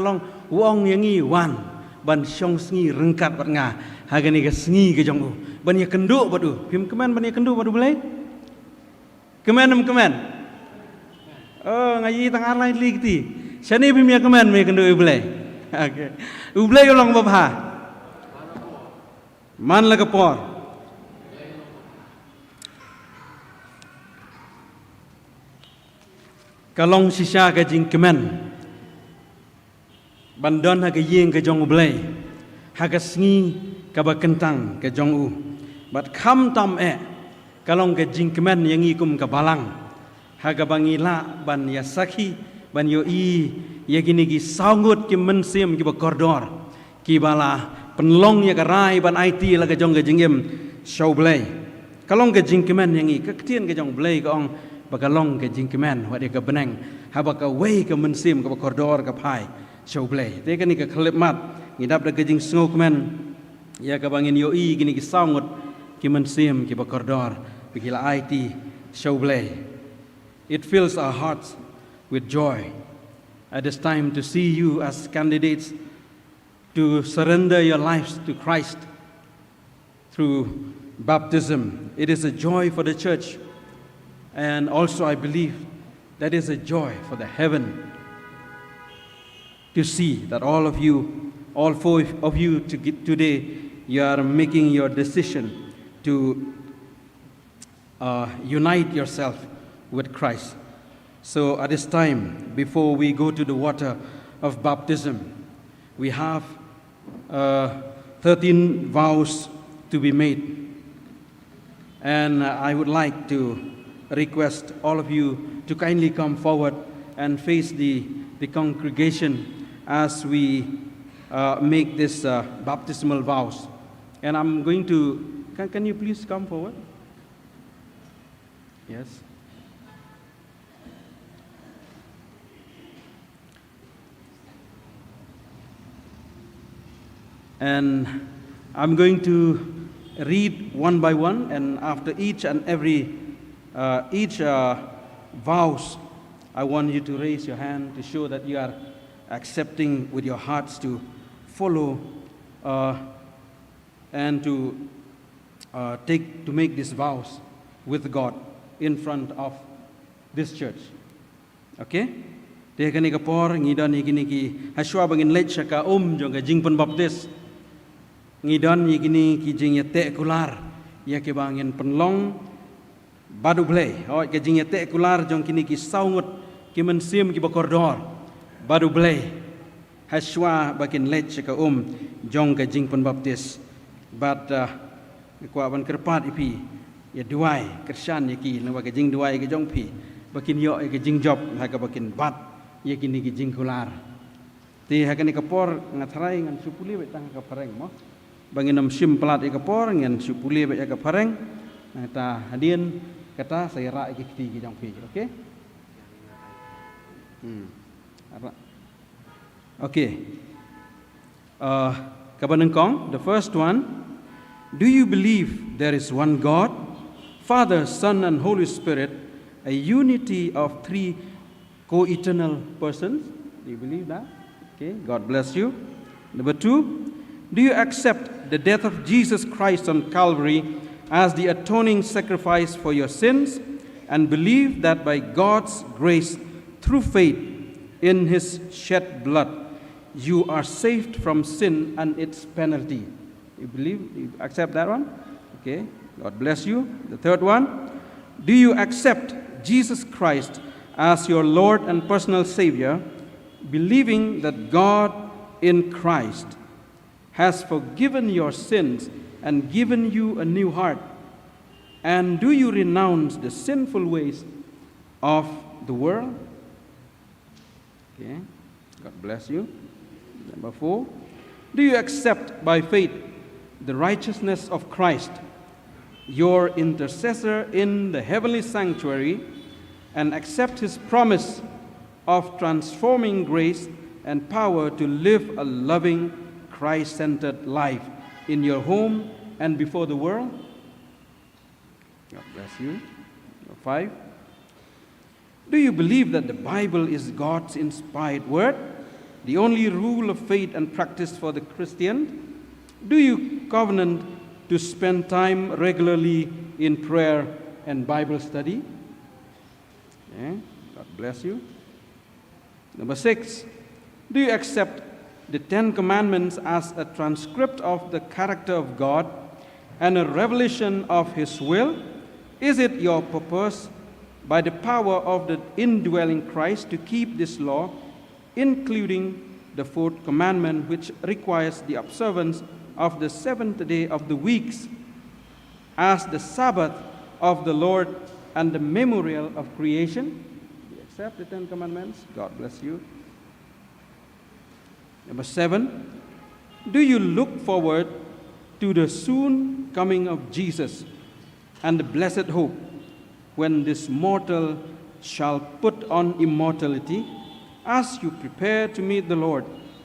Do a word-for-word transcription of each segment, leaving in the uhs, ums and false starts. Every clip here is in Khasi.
Long u ong ïa ngi, wan ban shong sngi ryngkat bad nga ha kane ka sngi ka jong u, ban ïakynduh bad u. Phim kmen ban ïakynduh bad U Blei? Kmen em kmen? Oh, nga ïohi tang ar lai tylli kti. Shane phim ïakmen ban ïakynduh U Blei? Okay. U Blei u long babha man la ka por. Ka long shisha ka jingkmen ban don ha ka ïing ka jong U Blei ha ka sngi kaba kyntang ka jong u. Bad khamtam eh, ka long ka jingkmen ïa ngi kum ka balang, ha kaba ngi lah ban ïa sakhi, ban ïohi ïa kine ki saw ngut ki mynsiem kiba kordor, kiba la pynlong ïa ka rai ban aiti la ka jong ka jingim sha U Blei. Ka long ka jingkmen ïa ngi. Ka ktien ka jong U Blei ka ong ba ka long ka jingkmen wat ïa ka bneng haba kawei ka mynsiem kaba kordor ka phai sha U Blei. Te kane ka khyllipmat ngi dap da ka jingsngewkmen ïa kaba ngin ïohi kine ki saw ngut ki mynsiem kiba kordor ba ki la aiti sha U Blei. It fills our hearts with joy at this time to see you as candidates to surrender your lives to Christ through baptism. It is a joy for the church, and also I believe that is a joy for the heaven to see that all of you, all four of you to get today, you are making your decision to uh, unite yourself with Christ. So at this time, before we go to the water of baptism, we have uh, thirteen vows to be made. And uh, I would like to request all of you to kindly come forward and face the, the congregation as we uh, make this uh, baptismal vows. And I'm going to, can, can you please come forward? Yes. And I'm going to read one by one, and after each and every, uh, each uh, vows, I want you to raise your hand to show that you are accepting with your hearts to follow uh, and to uh, take to make these vows with God in front of this church. Okay? Te kane ka por ngi don ïa kine ki, ha shuwa ba ngin leit sha ka um jong ka jingpynbaptis, ngi don ïa kine ki jingïateh kular ïa kiba ngin pynlong bad U Blei. Hooid, ka jingïateh kular jong kine ki saw ngut ki mynsiem kiba kordor bad U Blei ha shuwa ba kin leit sha ka um jong ka jingpynbaptis. Bad uh, nga kwah ban kyrpad ïa phi, ïa duwai kyrshan ïa ki, namar ka jingduwai ka jong phi ba kin ïoh ïa ka jingjop ha kaba kin bat ïa kine ki jingkular. Te ha kane ka por nga tharai ngan shu pule beit tang ha ka phareng mo. Ba ngin ym shim palat ïa ka por, ngan shu pule beit ïa ka phareng. Nangta hadien kata sa ïa rah ïa ki kti ki jong phi. Okay? Hmm. Ara. Okay. Uh, kaba nyngkong, the first one, do you believe there is one God, Father, Son, and Holy Spirit, a unity of three co-eternal persons? Do you believe that? Okay, God bless you. Number two, do you accept the death of Jesus Christ on Calvary as the atoning sacrifice for your sins and believe that by God's grace, through faith in his shed blood, you are saved from sin and its penalty? You believe, you accept that one? Okay, God bless you. The third one, do you accept Jesus Christ as your Lord and personal Savior, believing that God in Christ has forgiven your sins and given you a new heart? And do you renounce the sinful ways of the world? Okay. God bless you. Number four, do you accept by faith the righteousness of Christ, your intercessor in the heavenly sanctuary, and accept his promise of transforming grace and power to live a loving, Christ centered life in your home and before the world? God bless you. Number five, do you believe that the Bible is God's inspired word? the only rule of faith and practice for the Christian? Do you covenant to spend time regularly in prayer and Bible study? Eh? God bless you. Number six, do you accept the Ten Commandments as a transcript of the character of God and a revelation of His will? Is it your purpose, by the power of the indwelling Christ, to keep this law, including the fourth commandment, which requires the observance of the seventh day of the weeks as the Sabbath of the Lord and the memorial of creation? Do you accept the Ten Commandments? God bless you. Number seven, do you look forward to the soon coming of Jesus and the blessed hope when this mortal shall put on immortality? As you prepare to meet the Lord,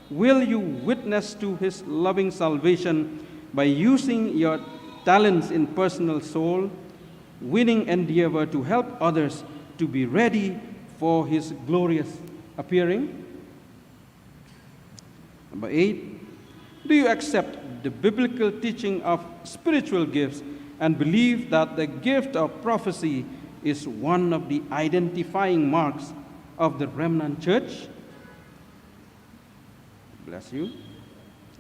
will you witness to His loving salvation by using your talents in personal soul winning endeavor to help others to be ready for His glorious appearing? Number eight, do you accept the biblical teaching of spiritual gifts and believe that the gift of prophecy is one of the identifying marks of the remnant church? Bless you.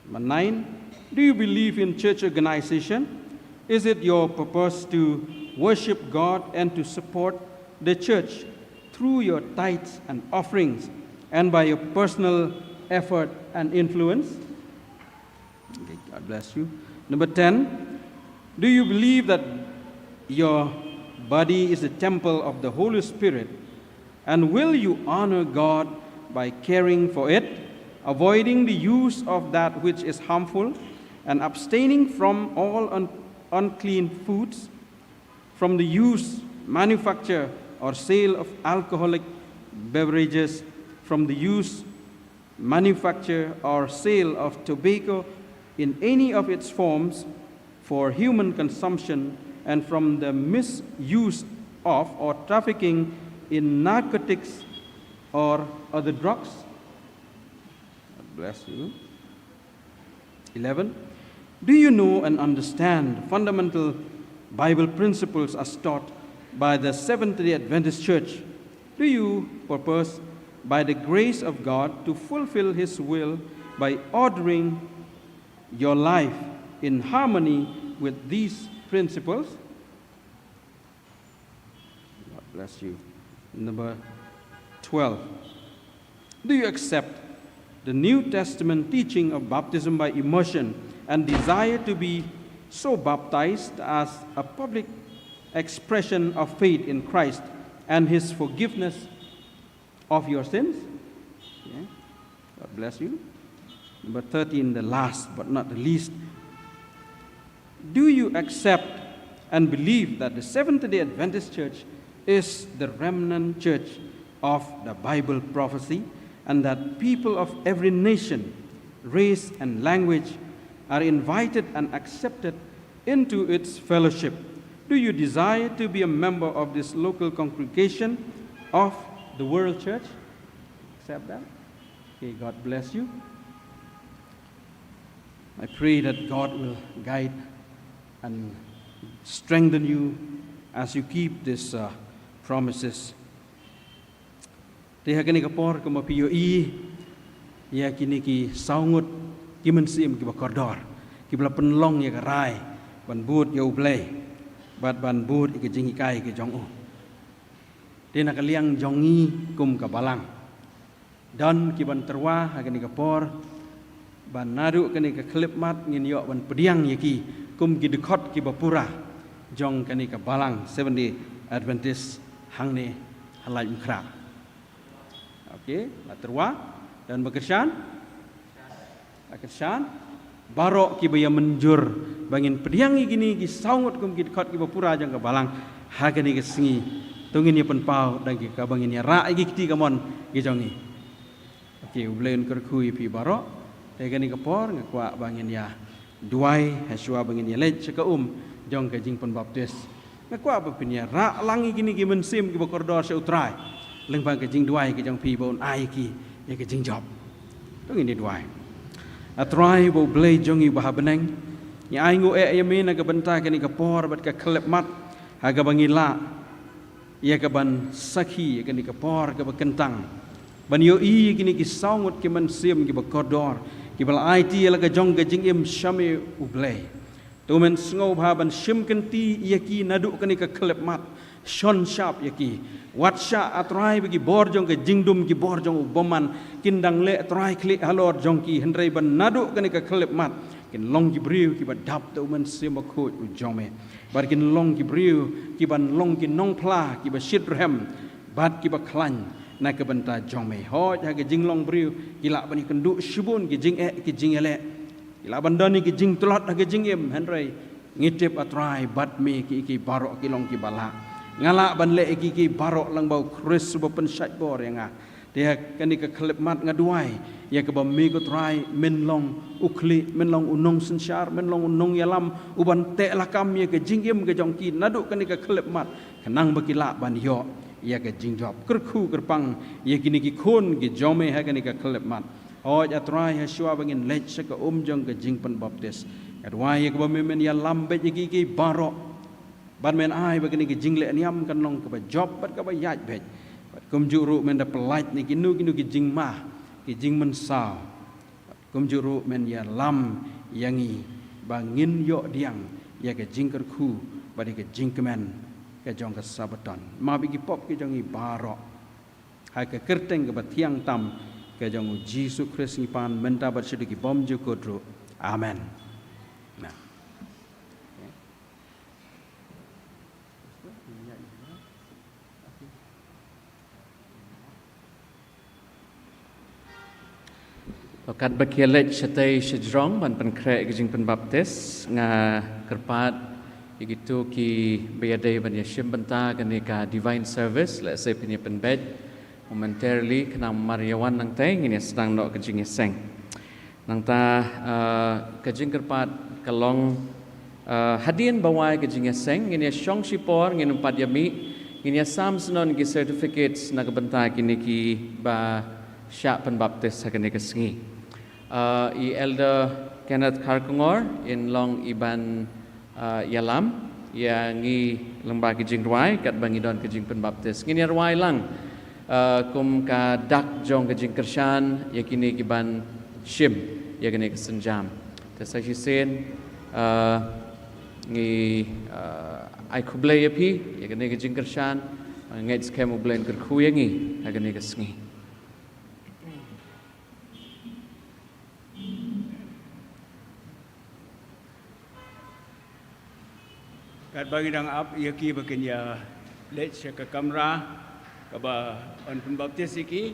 Number nine, do you believe in church organization? Is it your purpose to worship God and to support the church through your tithes and offerings and by your personal effort and influence? Okay, God bless you. Number ten, do you believe that your body is the temple of the Holy Spirit? And will you honor God by caring for it, avoiding the use of that which is harmful, and abstaining from all un- unclean foods, from the use, manufacture, or sale of alcoholic beverages, from the use, manufacture, or sale of tobacco in any of its forms for human consumption, and from the misuse of or trafficking in narcotics or other drugs? God bless you. Eleven, do you know and understand fundamental Bible principles as taught by the Seventh-day Adventist Church? Do you purpose, by the grace of God, to fulfill His will by ordering your life in harmony with these principles? God bless you. Number twelve. Do you accept the New Testament teaching of baptism by immersion and desire to be so baptized as a public expression of faith in Christ and His forgiveness of your sins? Yeah. God bless you. Number thirteen, the last but not the least. Do you accept and believe that the Seventh-day Adventist Church is the remnant church of the Bible prophecy, and that people of every nation, race, and language are invited and accepted into its fellowship? Do you desire to be a member of this local congregation of the World Church? Accept that. Okay, God bless you. I pray that God will guide and strengthen you as you keep these uh, promises. Te ha kane ka por kumba phi ïohi ïa kine ki saw ngut ki mynsiem kiba kordor, kiba la pynlong ïa ka rai ban bud ïa U Blei bad ban bud ïa ka jinghikai ka jong u. Te na ka liang jong ngi kum ka balang, don ki ban tyrwa ha kane ka por, ban naduh kane ka khyllipmat ngin ïoh ban pdiang ïa ki kum ki dkhot kiba pura jong kane ka balang Seventh Day Adventist hangne ha Laitumkhrah. Okay, la tyrwa, don ba kyrshan? La kyrshan? Baroh kiba ïa mynjur ba ngin pdiang ïa kine ki saw ngut kum ki dkhot kiba pura jong ka balang ha kane ka sngi, to ngin ïa pynpaw da kaba ngin ïa rah ïa ki kti kamon ki jong ngi. Okay, U Blei un kyrkhu ïa phi baroh. Te kane ka por nga kwah ba ngin ïa duwai ha shuwa ba ngin ïa leit sha ka um jong ka jingpynbaptis. Nga kwah ba phin ïa rah lang ïa kine ki mynsiem kiba kordor sha U Trai lyngba ka jingduwai ka jong phi ba un ai ïa ki ïa ka jingjop. To ngin ïa duwai. A Trai ba U Blei jong ngi ba ha bneng, ngi ai nguh eh ïa me na ka bynta kane ka por bad ka khyllipmat ha kaba ngi lah ïa kaban sakhi ïa kane ka por kaba kyntang ban ïohi ïa kine ki saw ngut ki mynsiem kiba kordor kiba la aiti ïa la ka jong ka jingim sha me U Blei. To men sngewbha ban shim kynti ïa ki naduh kane ka khyllipmat, shon shap ïa ki. Wat shah A Trai ba ki bor jong ka jingdum, ki bor jong u bymman kin dang leh trai khlieh halor jong ki, hynrei ban naduh kane ka khyllipmat kin long ki briew kiba dap da U Mynsiem Bakhuid U jong me. Bad kin long ki briew kiban long ki nongphla kiba shitrhem bad kiba khlaiñ na ka bynta jong me. Hooid ha ka jinglong briew ki lah ban ïakynduh shibun ki jingeh ki jingïaleh, ki lah ban don ïa ki jingtlot ha ka jingim, hynrei ngi tip A Trai bad me ki, ki baroh ki long kiba lah. Nga lah ban leh ïa ki, ki baroh lang ba U Khrist uba pynshait bor ïa nga. Te ha kane ka khyllipmat nga duwai ïa kaba me ko Trai men long u khlieh, men long u nongsynshar, men long u nongïalam uban teh lakam ïa ka jingim ka jong ki naduh kane ka khyllipmat, khnang ba ki lah ban ïoh ïa ka jingjop. Kyrkhu kyrpang ïa kine ki khun ki jong me ha kane ka khyllipmat. Hooid A Trai, ha shuwa ba ngin leit sha ka um jong ka jingpynbaptis, nga duwai ïa kaba me men ïalam beit ïa ki, ki baroh. Bad men ai ba kane ka jingleh niam kan long kaba jop bad kaba ïaid beit. Bad kumjuh ruh men da pyllait na kino kino ki jingma, ki jingmynsaw. Kumjuh ruh men ïalam ïa ngi ba ngin ïoh pdiang ïa ka jingkyrkhu bad ïa ka jingkmen ka jong ka Sabaton. Map ïa ki pop ki jong ngi baroh ha ka kyrteng kaba thiang tam ka jong U Jisu Khrist ngi pan, mynta bad shaduh ki bymjukut ruh. Amen. Amen. Katba ki ïa leit shatei shajrong ban pynkhreh ka jingpynbaptis, nga kyrpad ïa kito kiba ïadei ban ïashim bynta kane ka divine service, lehse phin ïa pynbeit momentarily, khnang mar ïa wan nangtei ngin ïa sdang noh ka jingïaseng. Nangta, ah, ka jingkyrpad ka long, ah, hadien ba wai ka jingïaseng, ngin ïa shong shipor, ngin ym pat ïa mih, ngin ïa sam shnong ki certificates na ka bynta kine kiba shah pynbaptis ha kane ka sngi. Ah, i Elder Kenneth Kharkongor in long iban, ah, ïalam ïa ngi lyngba ki jingrwai katba ngi don ka jingpynbaptis. Ngin ïa rwai lang, ah, kum ka dak jong ka jingkyrshan ïa kine kiban shim ïa kane ka sienjam. Te sa shisien, ah, ngi, ah, ai khublei ïa phi ïa kane ka jingkyrshan. Ngeit skhem U Blei un kyrkhu ïa ngi ha kane ka sngi. Katba ngi dang ap ïa ki ba kin ïa leit sha ka kamra kaba yn pynbaptis ïa ki,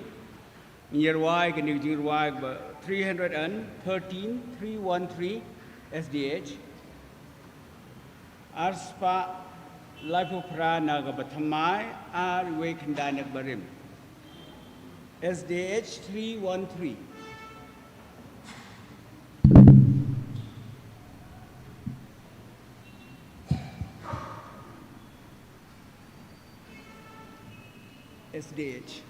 ngin ïa rwai kane ka jingrwai kaba three hundred and thirteen, three one three, S D H. Ar spah laiphew phra na kaba thymmai, ar wei khyndai na kaba rim. S D H three one three. S D H.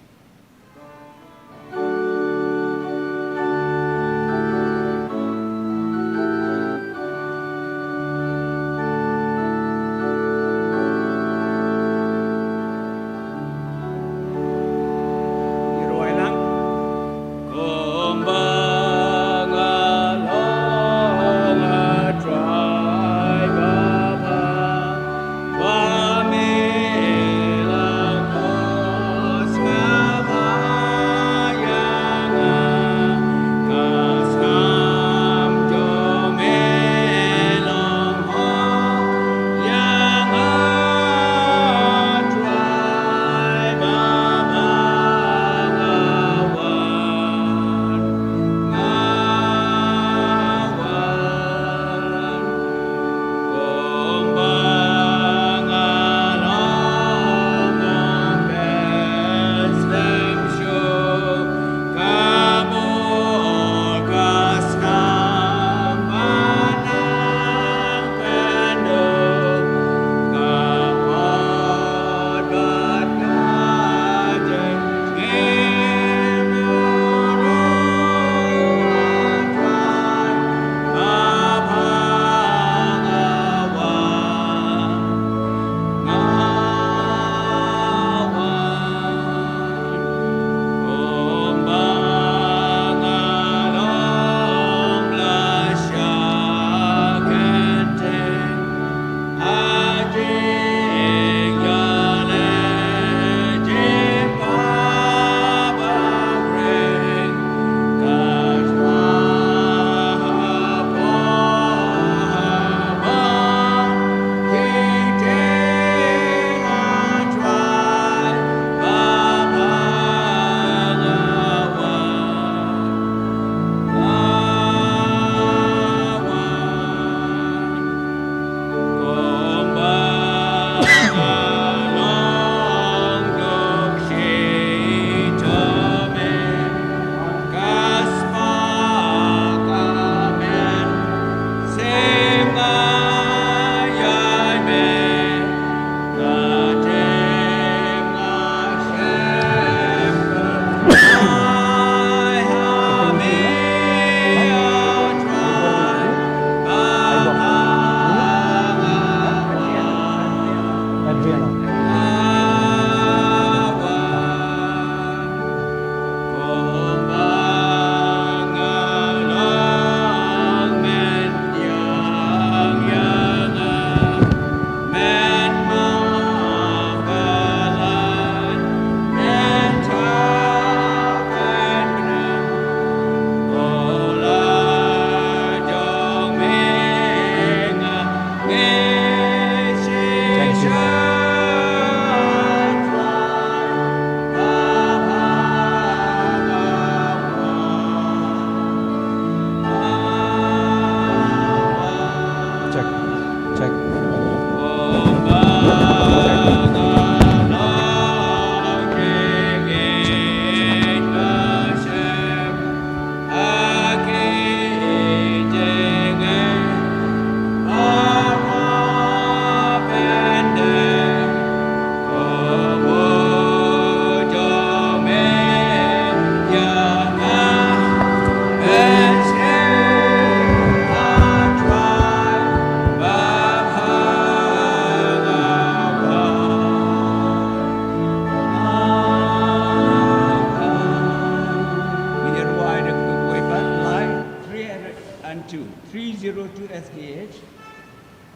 Two, three zero two S K H.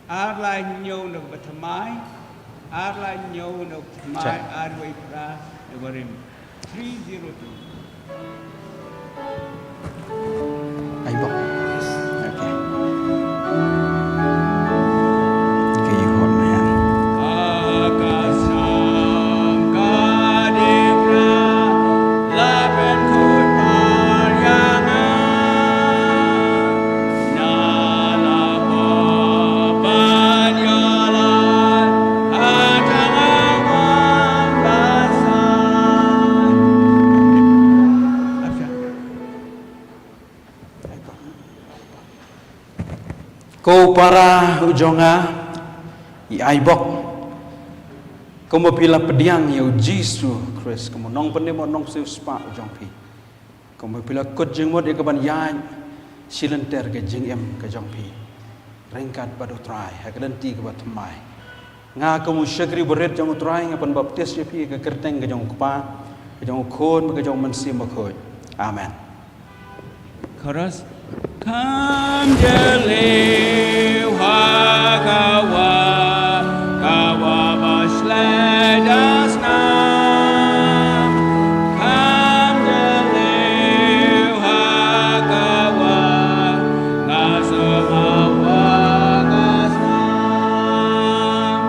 Ar lai hynñiew na ka bathymmai, ar lai hynñiew na ka bathymmai, ar wei phra na ka barim. Three zero two. Ai bok. Okay. Okay, you hold my hand. Ko para u jong nga i Aibok, kumba phi la pdiang ïa u Jisu Khrist kum u nongpynim bad nongsiewspah u jong phi, kumba phi la kut jingmut ïa ka ban ïaid shi lynter ka jingim ka jong phi ryngkat bad u Trai ha ka lynti ka bathymmai. Nga kum u shakri barit jong u Trai nga pynbaptis ïa phi ha ka kyrteng ka jong u Kpa, ka jong u Khun bad ka jong u Mynsiem Bakhuid. Amen. Chorus. Kham jylliew ha ka wah, ka wah ba shlei da snam. Kham jylliew ha ka wah, nga sngewbha ka snam.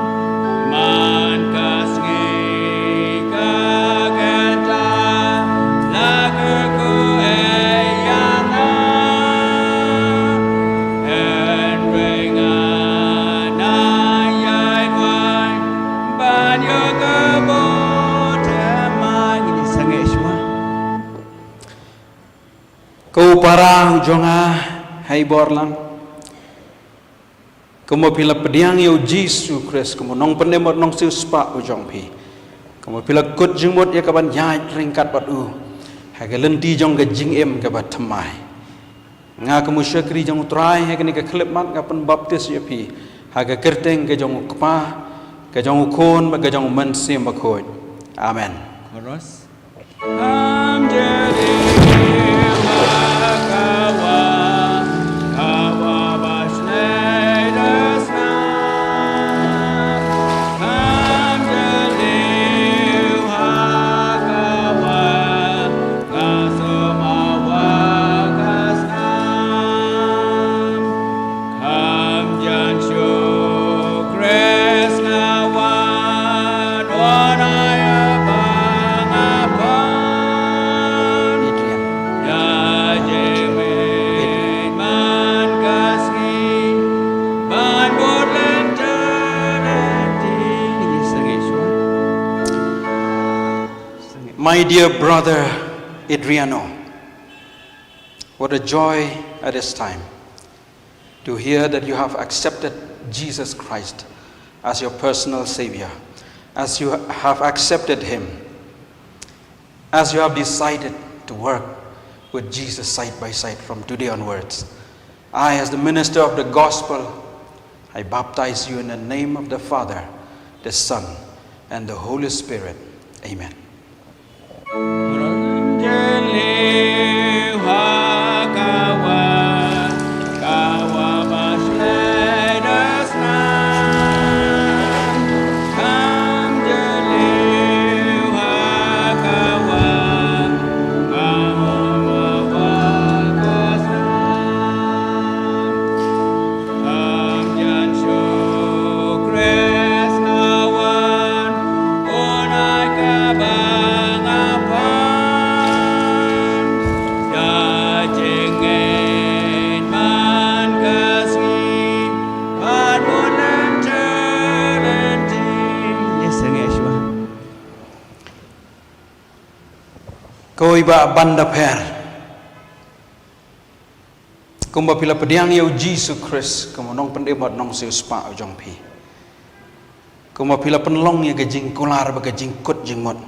Man ka sngi ka kynta la kyrkhu ïa nga. Hynrei nga nang ïai wan ban ïoh ka bor thymmai. Ngin ïa sangeh shuwa. Ko para u jong nga ha i bor lang, kumba phi la pdiang ïa u Jisu Khrist kum u nongpynim bad nongsiewspah u jong phi, kumba phi la kut jingmut ïa ka ban ïaid ryngkat bad u ha ka lynti jong ka jingim ka bathymmai. Nga kum u shakri jong u Trai ha kane ka khyllipmat nga pynbaptis ïa phi ha ka kyrteng ka jong u Kpa, ka jong u Khun bad ka jong u Mynsiem Bakhuid. Amen. Chorus. Kham jan shu Khrist nga wan, wan ai ba nga pan. Adrian. Da jingmut man ka sngi ban bud lynter lynti. My dear brother Adriano, what a joy at this time to hear that you have accepted Jesus Christ as your personal Savior, as you have accepted Him, as you have decided to work with Jesus side by side from today onwards. I, as the minister of the gospel, I baptize you in the name of the Father, the Son, and the Holy Spirit. Amen. Ko i Bah Bandapher, kumba phi la pdiang ïa u Jisu Khrist kum u nongpynim bad nongsiewspah u jong phi, kumba phi la pynlong ïa ka jingkular bad ka jingkut jingmut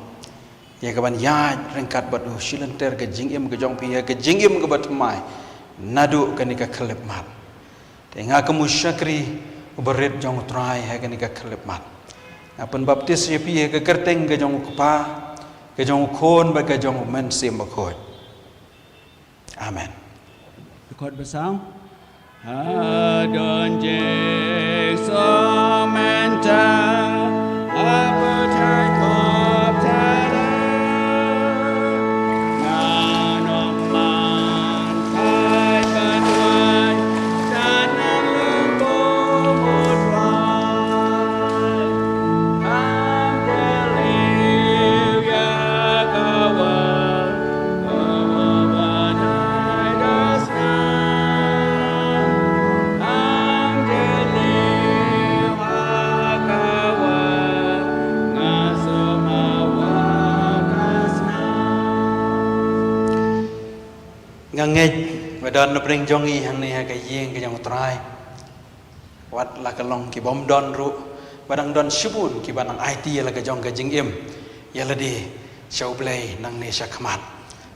ïa ka ban ïaid ryngkat bad u shi lynter ka jingim ka jong phi, ïa ka jingim ka bathymmai naduh kane ka khyllipmat. Te nga kum u shakri u barit jong u Trai ha kane ka khyllipmat, nga pynbaptis ïa phi ha ka kyrteng ka jong u Kpa, ka jong u Khun bad ka jong u Mynsiem Bakhuid. Amen. Dkhot ba saw. Adon jing song mynta, aputai kop tada. Ngan ong man kai ban wai, dan ngan lum bum utwai. Am deliu ya kawan. Nga ngeit ba don na pdeng jong ngi hangne ha ka ïing ka jong U Trai. Wat la ka long ki bym don ruh, ba dang don shibun kiba nang aiti ïa la ka jong ka jingim ïa lade sha U Blei nangne sha khmat.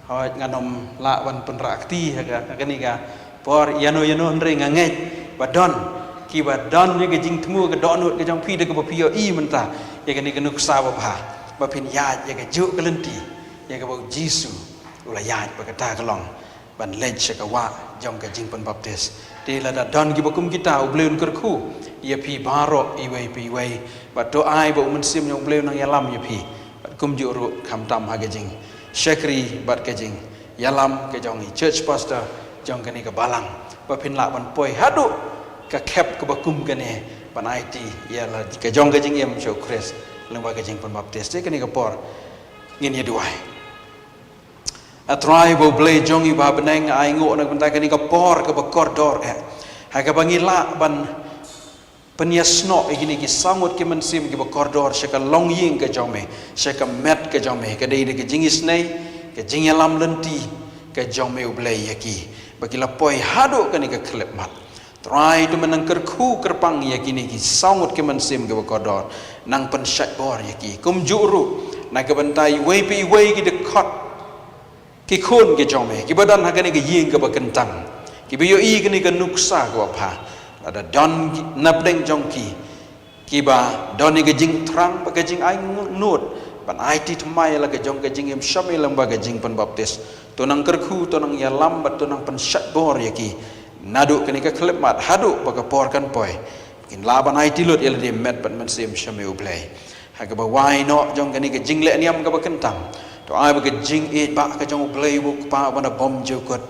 Hooid, ngan ym lah ban pynrah kti ha ka, ha kane ka por ïano ïano, hynrei nga ngeit ba don kiba don ïa ka jingthmu ka dohnud ka jong phi da kaba phi ïohi mynta ïa kane ka nuksa babha, ba phin ïaid ïa kajuh ka lynti ïa kaba U Jisu u la ïaid, ba kata ka long ban leit sha ka wah jong ka jingpynbaptis. Te lada don kiba kum kita, U Blei un kyrkhu ïa phi baroh iwei pa iwei. Bad to ai ba U Mynsiem jong U Blei un nang ïalam ïa phi. Bad kumjuh ruh khamtam ha ka jingshakri bad ka jingïalam ka jong i church pastor jong kane ka balang, ba phin lah ban poi haduh ka khep kaba kum kane, ban aiti ïa la ka jong ka jingim sha U Khrist lyngba ka jingpynbaptis. Te kane ka por ngin ïa duwai. A Trai ba U Blei jong ngi ba ha bneng, ai nguh na ka bynta kane ka por kaba kordor eh, ha kaba ngi lah ban pynïasnoh ïa kine ki saw ngut ki mynsiem kiba kordor sha ka longïing ka jong me, sha ka met ka jong me, ka dei da ka jingisynei, ka jingïalam lynti ka jong me U Blei ïa ki, ba ki la poi haduh kane ka khyllipmat. Trai, to men nang kyrkhu kyrpang ïa kine ki saw ngut ki mynsiem kiba kordor, nang pynshait bor ïa ki. Kumjuh ruh na ka bynta iwei pa iwei ki dkhot, ki khun ki jong me kiba don ha kane ka ïing kaba kyntang, kiba ïohi kane ka nuksa kaba bha, lada don ki, na pdeng jong ki, kiba don ïa ka jingthrang bad ka jingaiñgut ban aiti thymmai ïa la ka jong ka jingim sha me lyngba ka jingpynbaptis, to nang kyrkhu, to nang ïalam bad to nang pynshait bor ïa ki naduh kane ka khyllipmat haduh ba ka por kan poi, kin lah ban aiti lut ïa lade met bad mynsiem sha me U Blei. Ha kaba wai noh jong kane ka jingleh niam kaba kyntang, to ai ba ka jingïeit ba ka jong U Blei U Kpa uba na bymjukut,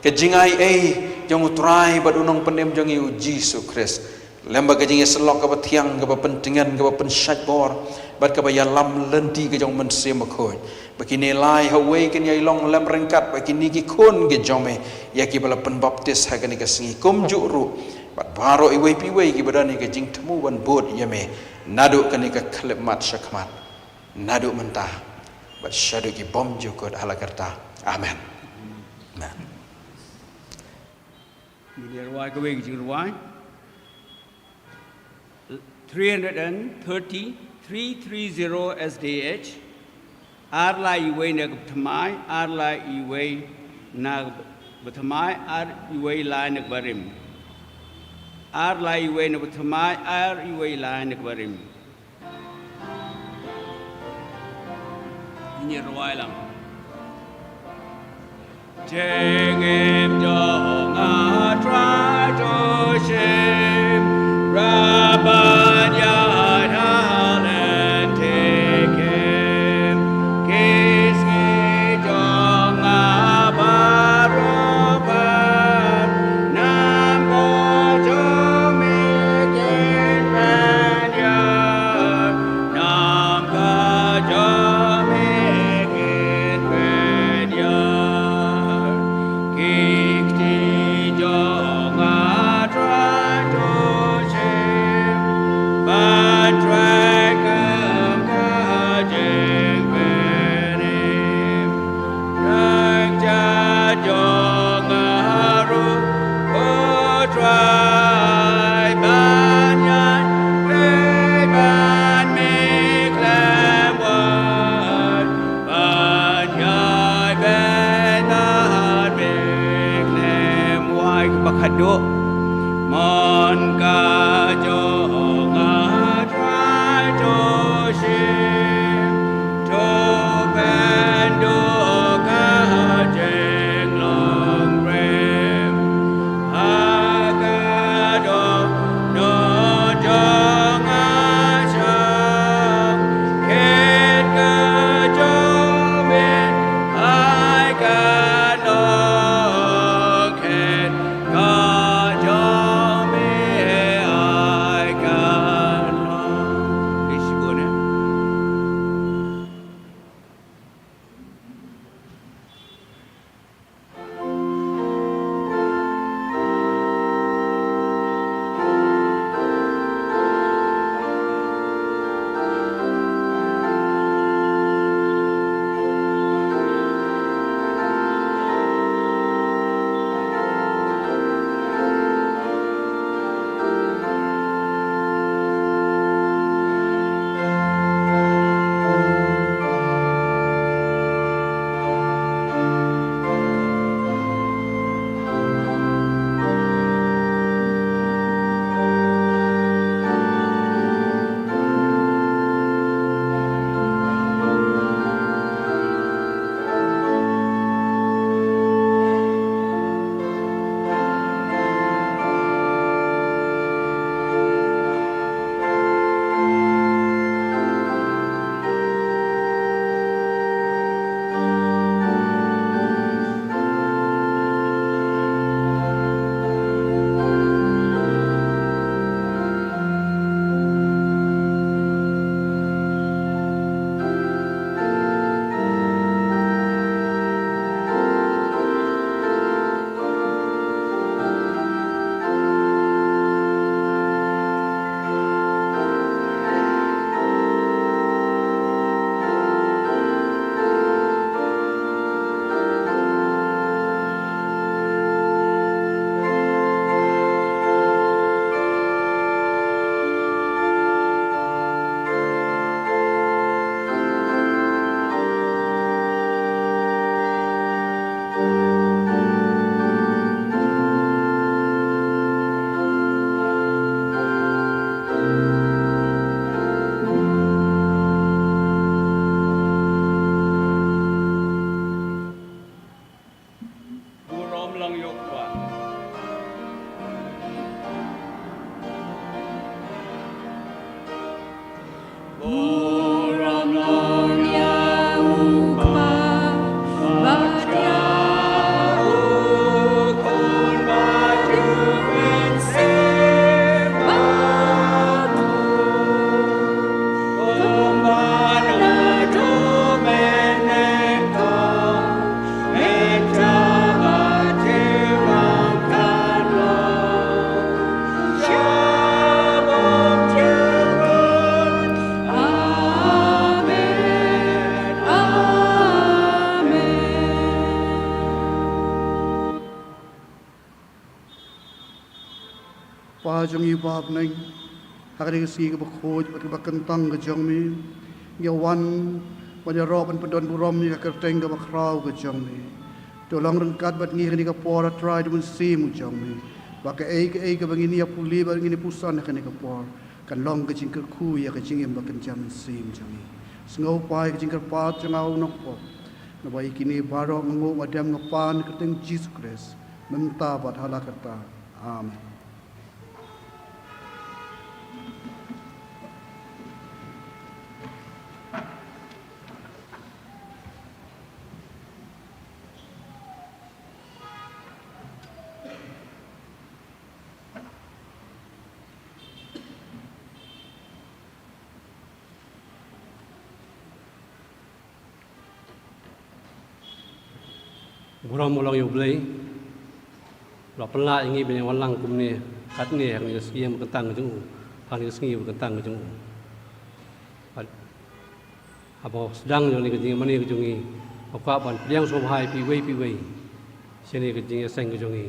ka jingai ei jong U Trai bad U Nongpynim jong ngi U Jisu Khrist, lem bad ka jingïasyllok kaba thiang, kaba pyntngen, kaba pynshait bor bad kaba ïalam lynti ka jong U Mynsiem Bakhuid, ba kine lai ha uwei kin ïai long lem ryngkat bad kine ki khun ki jong me ïa kiba la pynbaptis ha kane ka sngi. Kumjuh ruh bad baroh iwei pa iwei kiba don ïa ka jingthmu ban bud ïa me naduh kane ka khyllipmat sha khmat, naduh mynta bad shaduh ki bymjukut, ha la ka rta. Amen. Amen. Ngin ïa rwai kawei ka jingrwai. Three hundred and thirty, three three zero S D H. Ar lai iwei na ka thymmai, ar lai iwei na ka thymmai, ar iwei lai na ka barim. Ar lai iwei na ka thymmai, ar iwei lai na ka barim. Ngin ïa rwai lang. Jingim jong nga Trai to shim, Rabbah ïa Thailand te kem, ki sngi jong nga baroh ban nam ka jong me kin pynïar, nam ka jong me kin pynïar. Ki kti jong nga Trai to shim, ban trei kum ka jingpynim. Ryngkat jong nga ruh, ko Trai, ban ïaid ban me khlem wai, ban ïaid ban me khlem wai. Kaba khatduh. Man ka jong nga Trai to shim, to pynduh ka jinglong prem. Ha ka Pa jong ngi ba ha bneng, ha kane ka sngi kaba khuid bad kaba kyntang ka jong me, ngi wan ban ïaroh ban pyndon burom ïa ka kyrteng kaba khraw ka jong me. To long ryngkat bad ngi ha kane ka por, A Trai, da u Mynsiem u jong me, ba kaei kaei kaba ngin ïa pule bad ngin ïa puson ha kane ka por kan long ka jingkyrkhu ïa ka jingim ba kynja mynsiem jong ngi. Sngewbha ïa ka jingkyrpad jong nga u nongpop. Naba ïa kine baroh nga nguh, nga dem, nga pan ha ka kyrteng Jisu Khrist, mynta bad hala karta. Amen. Burom u long ïa U Blei, u la pynlah ïa ngi ban ïa wan lang kumne katne ha kane ka sngi ba kyntang ka jong u, ha kane ka sngi ba kyntang ka jong u. Bad haba sdang jong kane ka jingïamane ka jong ngi, nga kwah ban pdiang sngewbha ïa phi uwei pa uwei shane ka jingïaseng ka jong ngi.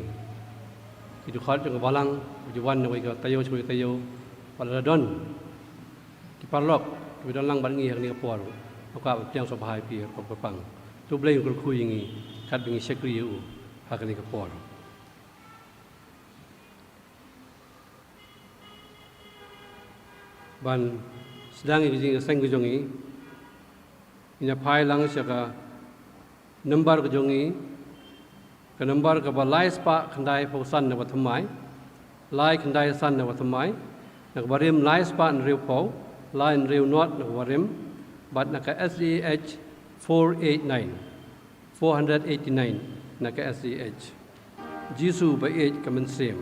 Ki dkhot jong ka balang, ki ju wan na kawei ka taïew sha kawei ka taïew, bad lada don ki paralok kiba don lang bad ngi ha kane ka por, nga kwah ban pdiang sngewbha ïa phi ha ka rukom kyrpang. To U Blei un kyrkhu ïa ngi katba ngi shakri ïa u ha kane ka por. Ban sdang ïa ka jingïaseng ka jong ngi, ngin ïa phai lang sha ka number ka jong ngi, ka number kaba lai spah khyndai phew san na kaba thymmai, lai khyndai san na kaba thymmai, na kaba rim lai spah hynriew phew, lai hynriew nod na kaba rim, bad na ka S D A H four eight nine, four hundred eighty-nine na ka S D A H. Jisu ba ïeit ka mynsiem.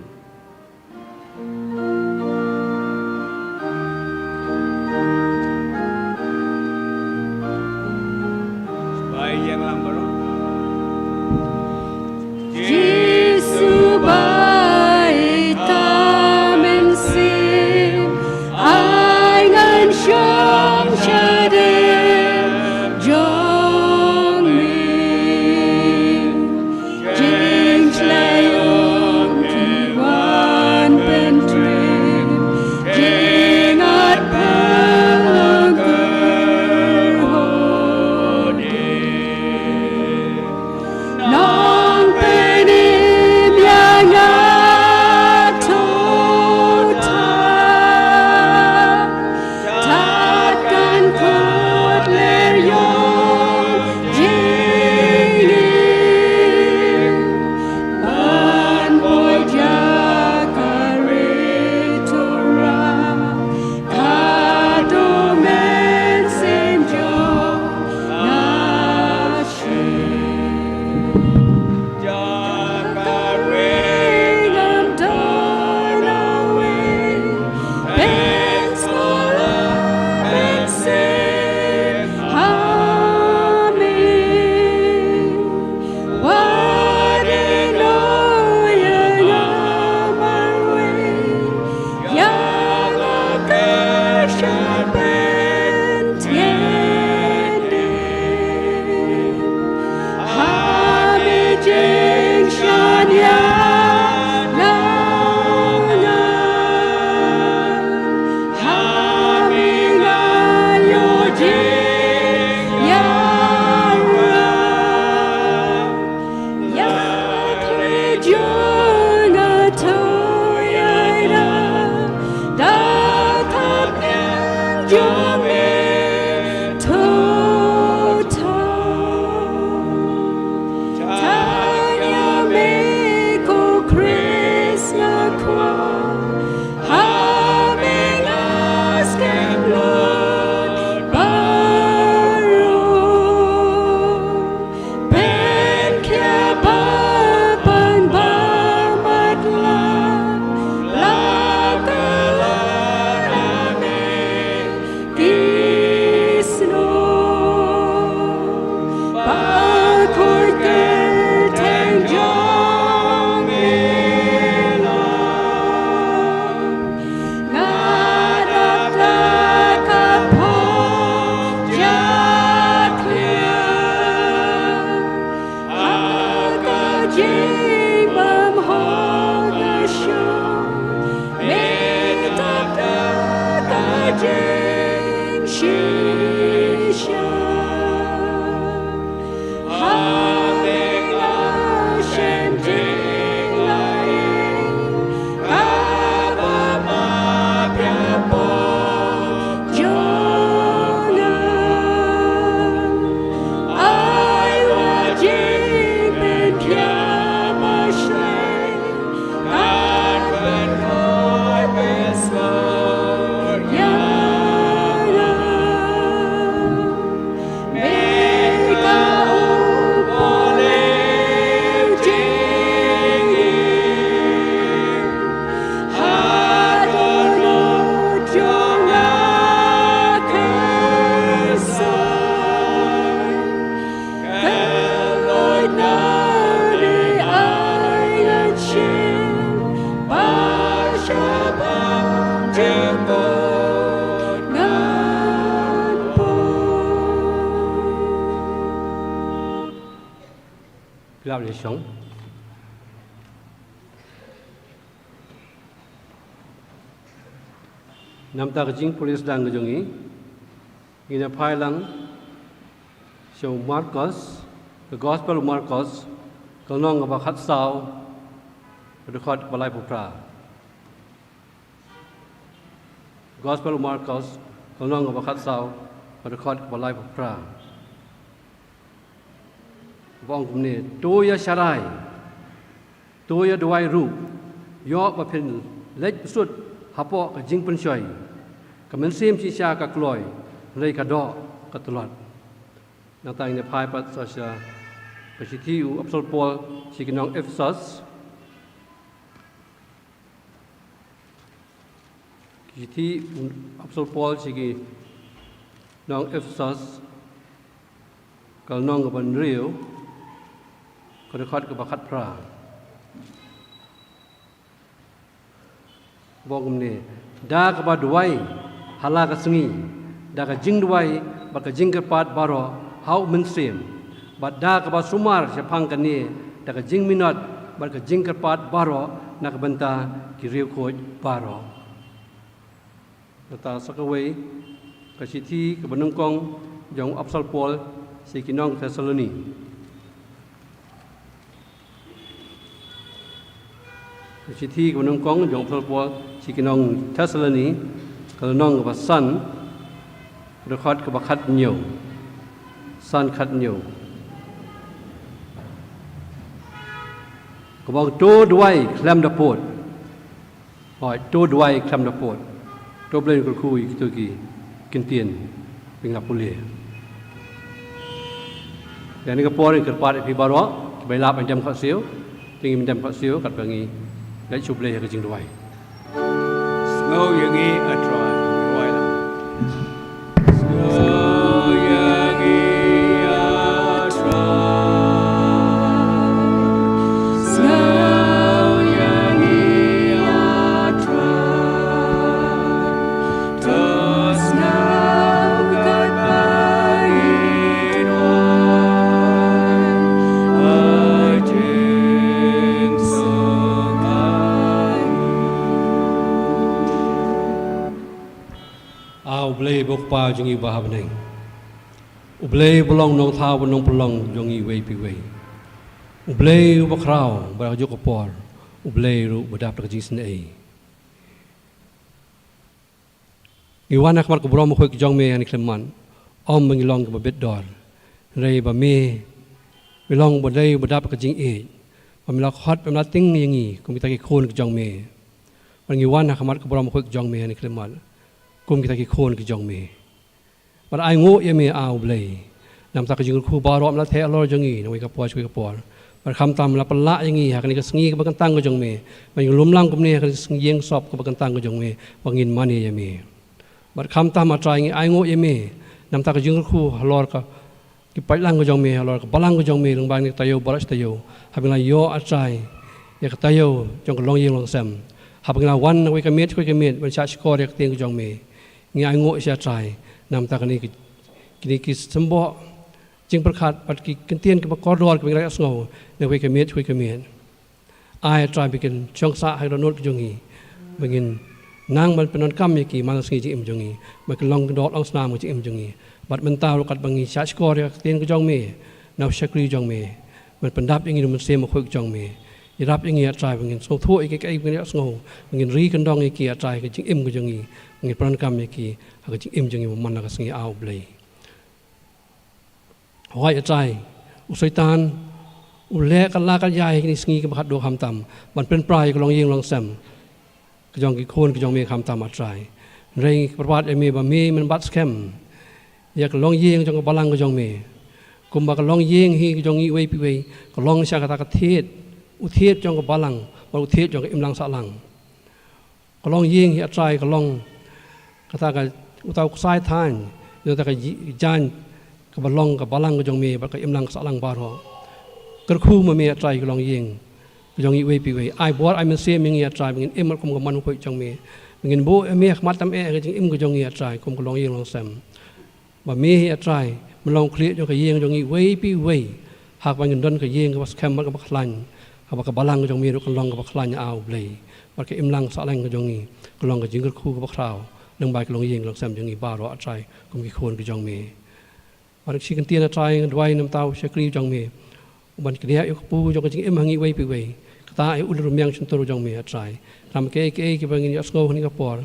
Bai ïeng lang baroh. Jisu ba ïeit ka mynsiem, ai ngan shong shadem jong me. Jingshla ïong ki wan pyntrei. Dap ïa shong. Namar ka jingpule sdang ka jong ngi, ngin ïa phai lang sha u Markos, ka Gospel u Markos, ka lynnong kaba khatsaw, ka dkhot kaba laiphew phra. Gospel u Markos, ka lynnong kaba khatsaw, ka dkhot kaba laiphew phra. Ba ong kumne, to ïa sharai, to ïa duwai ruh, ïoh ba phin leit bsut hapoh ka jingpynshoi. Ka mynsiem shisha ka kloi, hynrei ka doh ka tlot. Nangta ngin ïa phai pat sa sha ka shithi u Apostol Paul sha ki nong Ephesos. Ki shithi u Apostol Paul sha ki nong Ephesos, ka lynnong kaba hynriew, ka dkhot kaba khatphra. Ba ong kumne, da kaba duwai ha la ka sngi, da ka jingduwai bad ka jingkyrpad baroh ha u Mynsiem, bad da kaba sumar shaphang kane da ka jingminot bad ka jingkyrpad baroh na ka bynta ki riewkhuid baroh. Nangta sa kawei ka shithi kaba nyngkong jong u Apostol Paul sha ki nong Thessaloni. Ka shithi kaba nyngkong jong u Apostol Paul sha ki nong Thessaloni, ka lynnong kaba san, ka dkhot kaba khathynñiew. San khathynñiew. Kaba ong to duwai khlem da pud. Hooid, to duwai khlem da pud. To Blei un kyrkhu ïa kito ki ktien ba ngi la pule. Ïa kane ka por ngin kyrpad ïa phi baroh kiba ïalap ban dem khohsiew. Te ngin dem khohsiew katba ngi leit sha U Blei ha ka jingduwai. Sngew ïa ngi, A Trai. Duwai lang. Sngew ïa ngi, A Trai. Sngew ïa ngi, A Trai. To sngew katba ngin wan ha jingsngewbha. A U Blei, U Kpa jong ngi uba ha bneng. U Blei uba long Nongthaw bad Nongpynlong jong ngi iwei pa iwei. U Blei uba khraw bad ha kajuh ka por. U Blei ruh uba dap da ka jingisynei. Ngi wan ha khmat ka burom bakhuid ka jong me ha kane ka khyllipmat. Ym ba ngi long kiba bit dor, hynrei ba me, me long U Blei uba dap ka jingïeit, ba me la khot, ba me la tieng ïa ngi kum kita ki khun ki jong me. Bad ngi wan ha khmat ka burom bakhuid ka jong me ha kane ka khyllipmat kum kita ki khun ki jong me. Bad ai nguh ïa me, A U Blei, namar ka jingkyrkhu baroh me la theh halor jong ngi na kawei ka por sha kawei ka por. Bad khamtam me la pynlah ïa ngi ha kane ka sngi kaba kyntang ka jong me, ba ngi lum lang kumne ha kane ka sngi ïing sop kaba kyntang ka jong me, ba ngin mane ïa me. Bad khamtam, A Trai, ngi ai nguh ïa me namar ka jingkyrkhu halor ka, ki paidlang ka jong me, halor ka balang ka jong me lyngba kane ka taïew baroh shi taïew, haba ngi la ïoh, A Trai, ïa ka taïew jong ka longïing longsem, haba ngi la wan na kawei ka miet sha kawei ka miet ban shahshkor ïa ka ktien ka jong me. Ngi ai nguh ïa me, A Trai, namar kane ki, kine ki symboh jingpyrkhat bad ki ktien kiba kordor kiba ngi la ïohsngew na kawei ka miet sha kawei ka miet. Ai, A Trai, ba kin shong sah ha ki dohnud ki jong ngi, ba ngin nang ban pyndonkam ïa ki man la ka sngi jingim jong ngi, ba kin long ki dohnud long snam ka jingim jong ngi. Bad mynta ruh katba ngi shahshkor ïa ka ktien ka jong me na u shakri jong me, ban pyndap ïa ngi da U Mynsiem Bakhuid ka jong me. Ïarap ïa ngi, A Trai, ba ngin sngewthuh ïa kiei kiei ba ngin ïohsngew, ba ngin ri kyndong ïa ki, A Trai, ha ka jingim ka jong ngi, ba ngin pyndonkam ïa ki ha ka jingim jong ngi man la ka sngi, A U Blei. Hooid, A Trai, u Soitan u leh kat la kat ïa ha kine ki sngi kiba khatduh khamtam ban pynpra ïa ka longïing longsem ka jong ki khun ki jong me khamtam, A Trai. Hynrei ngi kyrpad ïa me ba me men bat skhem ïa ka longïing jong ka balang ka jong me. Kumba ka longïing hi ka jong ngi iwei pa iwei ka long sha kata ka thied, u thied jong ka balang bad u thied jong ka imlang sahlang. Ka longïing hi, A Trai, ka long kata ka, uta u ksai thaiñ jong kata ka jaiñ kaba long ka balang ka jong me bad ka imlang ka sahlang baroh. Kyrkhu ma me, A Trai, ka longïing ka jong ngi iwei pa iwei. Ai bor, ai mynsiem ïa ngi, A Trai, ba ngin im kum ka mon bakhuid jong me, ba ngin buh ïa me ha khmat tam eh ha ka jingim ka jong ngi, A Trai, kum ka longïing longsem. Ba me hi, A Trai, me long u khlieh jong ka ïing jong ngi iwei pa iwei. Ha kaba ngin don ka ïing kaba skhem bad kaba khlaiñ, kaba ka balang ka jong me ruh kan long kaba khlaiñ, A U Blei. Bad ka imlang sahlang ka jong ngi kan long ka jingkyrkhu kaba khraw lyngba ki longïing longsem jong ngi baroh, A Trai, kum ki khun ka jong me. Bad ka shi kyntien, A Trai, nga duwai namar u shakri jong me, u ban knieh ïa u kpu jong ka jingim ha ngi iwei pa iwei. Kata ïa u lynrmiang shyntur jong me, A Trai. Namar kiei kiei kiba ngin ïa sngew ha kane ka por,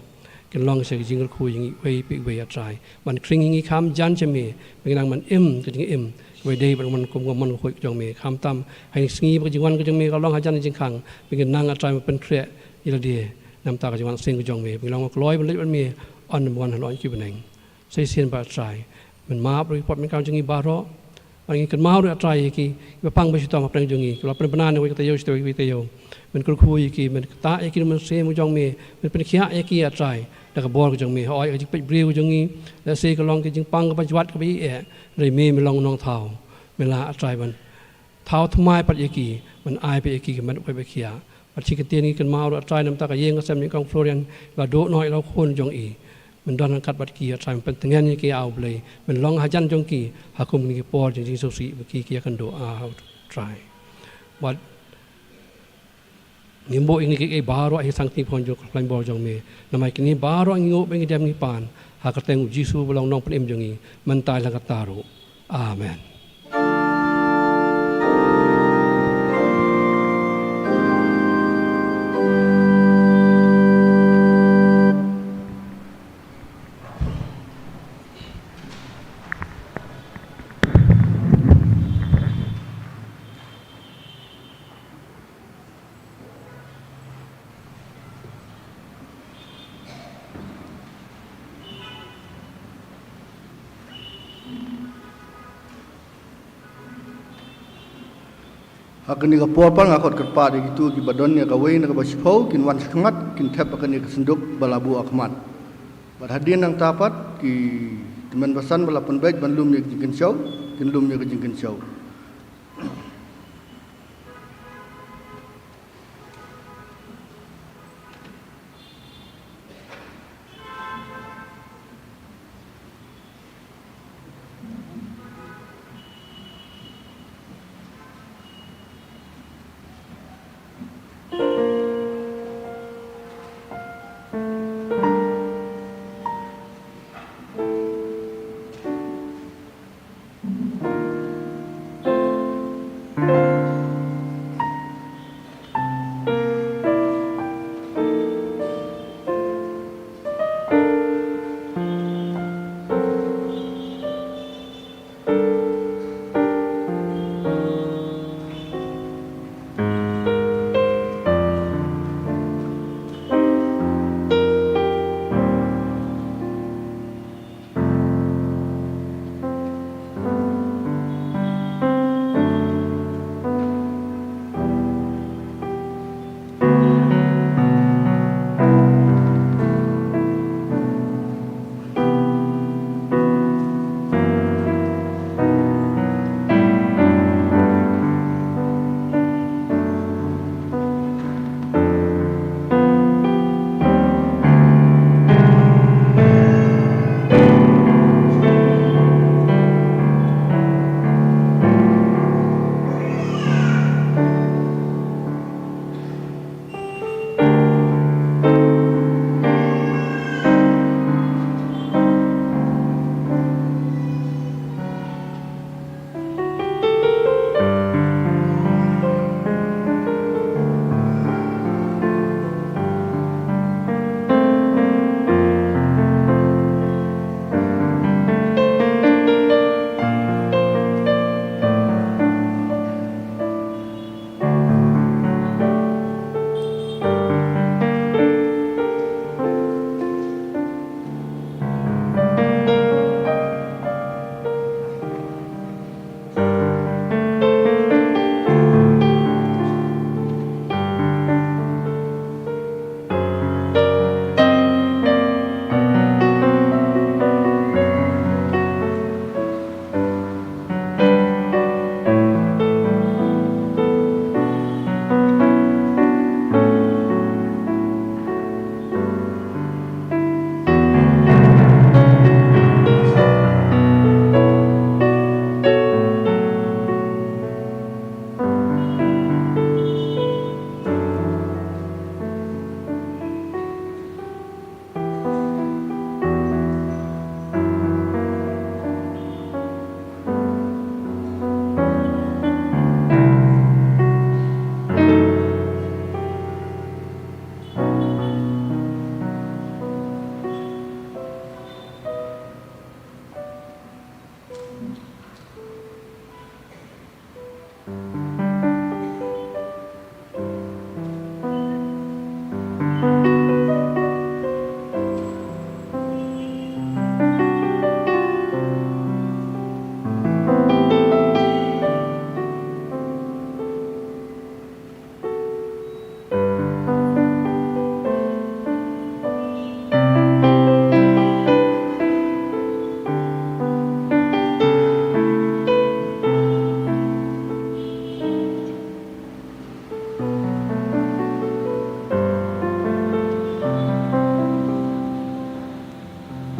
kin long sha ka jingkyrkhu ïa ngi iwei pa iwei, A Trai. Ban khring ïa ngi kham jan sha me, ba ngin nang ban im ka jingim kaba dei bad ka mon, kum ka mon khuid ka jong me. Khamtam ha kine ki sngi ba ka jingwan ka jong me ka long hajan jingkhang, ba ngin nang, A Trai, ban pynkhreh ïa lade namar ka jingwan seng ka jong me, ba ngin long kloi ban leit bad me, yn ban wan ha lynti ki bneng. Sa shisien pat, A Trai, men map ruh ïa ki pop ïa ka jong ngi baroh. Bad ngi kynmaw ruh, A Trai, ïa ki kiba pang ba shitom hapdeng jong ngi, kiba la pynbna na iwei ka taïew sha iwei ka taïew. Men kyrkhu ïa ki, men ktah ïa ki da u Mynsiem ka jong me, men pynkhiah ïa ki, A Trai, da ka bor ka jong me. Hooid, ka jingpeit briew ka jong ngi lehse ka long ka jingpang kaba jwat kaba ïeh, hynrei me, me long u nongthaw. Men lah, A Trai, ban thaw thymmai pat ïa ki, men ai pat ïa ki ka met ba koit ba khiah. Bad shi kyntien, ngi kynmaw ruh, A Trai, namar ka ïing ka sem jong i Kong Florian, la duh noh ïa la u khun jong i. Men don ryngkat bad ki, A Trai, men pyntngen ïa ki, A U Blei. Men long hajan jong ki ha kum kine ki por jong jingsngewsih ba ki, ki ïakynduh, A Trai. Bad ngim buh ïa kine kiei kiei baroh ha ki sangti phon jong ka khlaiñ bor jong me. Namar kine baroh ngi nguh bad ngi dem ngi pan ha ka kyrteng U Jisu uba long u Nongpynim jong ngi, mynta lem katta ruh. Amen. Ha kane ka por pat nga khot kyrpad ïa kito kiba don ïa kawei na kaba shiphew kin wan shakhngat, kin thep ha kane ka synduk ba la buh ha khmat. Bad hadien nangta pat ki tymmen basan ba la pynbeit ban lum ïa ka jingkynshew, kin lum ïa ka jingkynshew.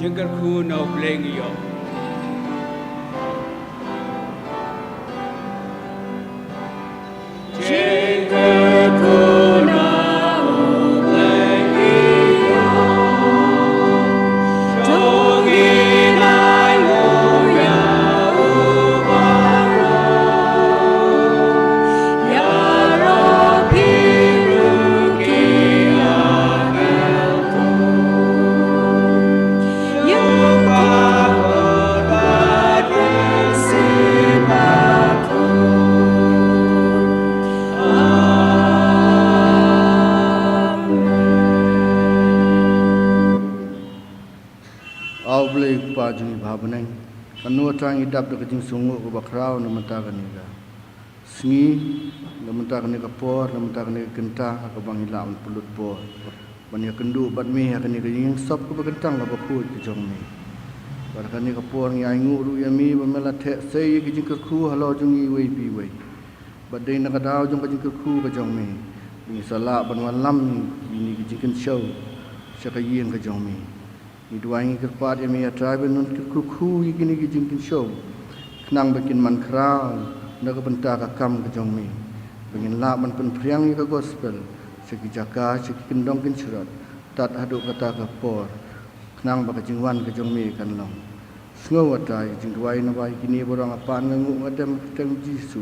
Jingkyrkhu na U Blei ngi ïoh. A U Blei Kpa jong ngi ba ha bneng, kano tang ngi dap da ka jingsngewnguh kaba khraw na ka bynta kane ka sngi, na ka bynta kane ka por, na ka bynta kane ka kynta ha kaba ngi lah ban pynlut por ban ïakynduh bad me ha kane ka jingsop kaba kyntang kaba khuid ka jong me. Bad ha kane ka por ngi ainguh ruh ïa me ba me la theh sei ïa ka jingkyrkhu halor jong ngi iwei pa iwei. Bad dei na ka daw jong ka jingkyrkhu ka jong me ba ngi sa lah ban wallam ïa kine ki jingkynshew sha ka ïing ka jong me. Ngi duwai, ngi kyrpad ïa me, A Trai, ba men kyrkhu ïa kine ki jingkynshew khnang ba kin mankhraw na ka bynta ka kam ka jong me, ba ngin lah ban pynphriang ïa ka gospel sha ki jaka, sha ki kyndong kynshrot, tad haduh kata ka por, khnang ba ka jingwan ka jong me kan long. Sngew, A Trai, ka jingduwai naba ïa kine baroh nga pan, nga nguh, nga dem ha ka kyrteng U Jisu.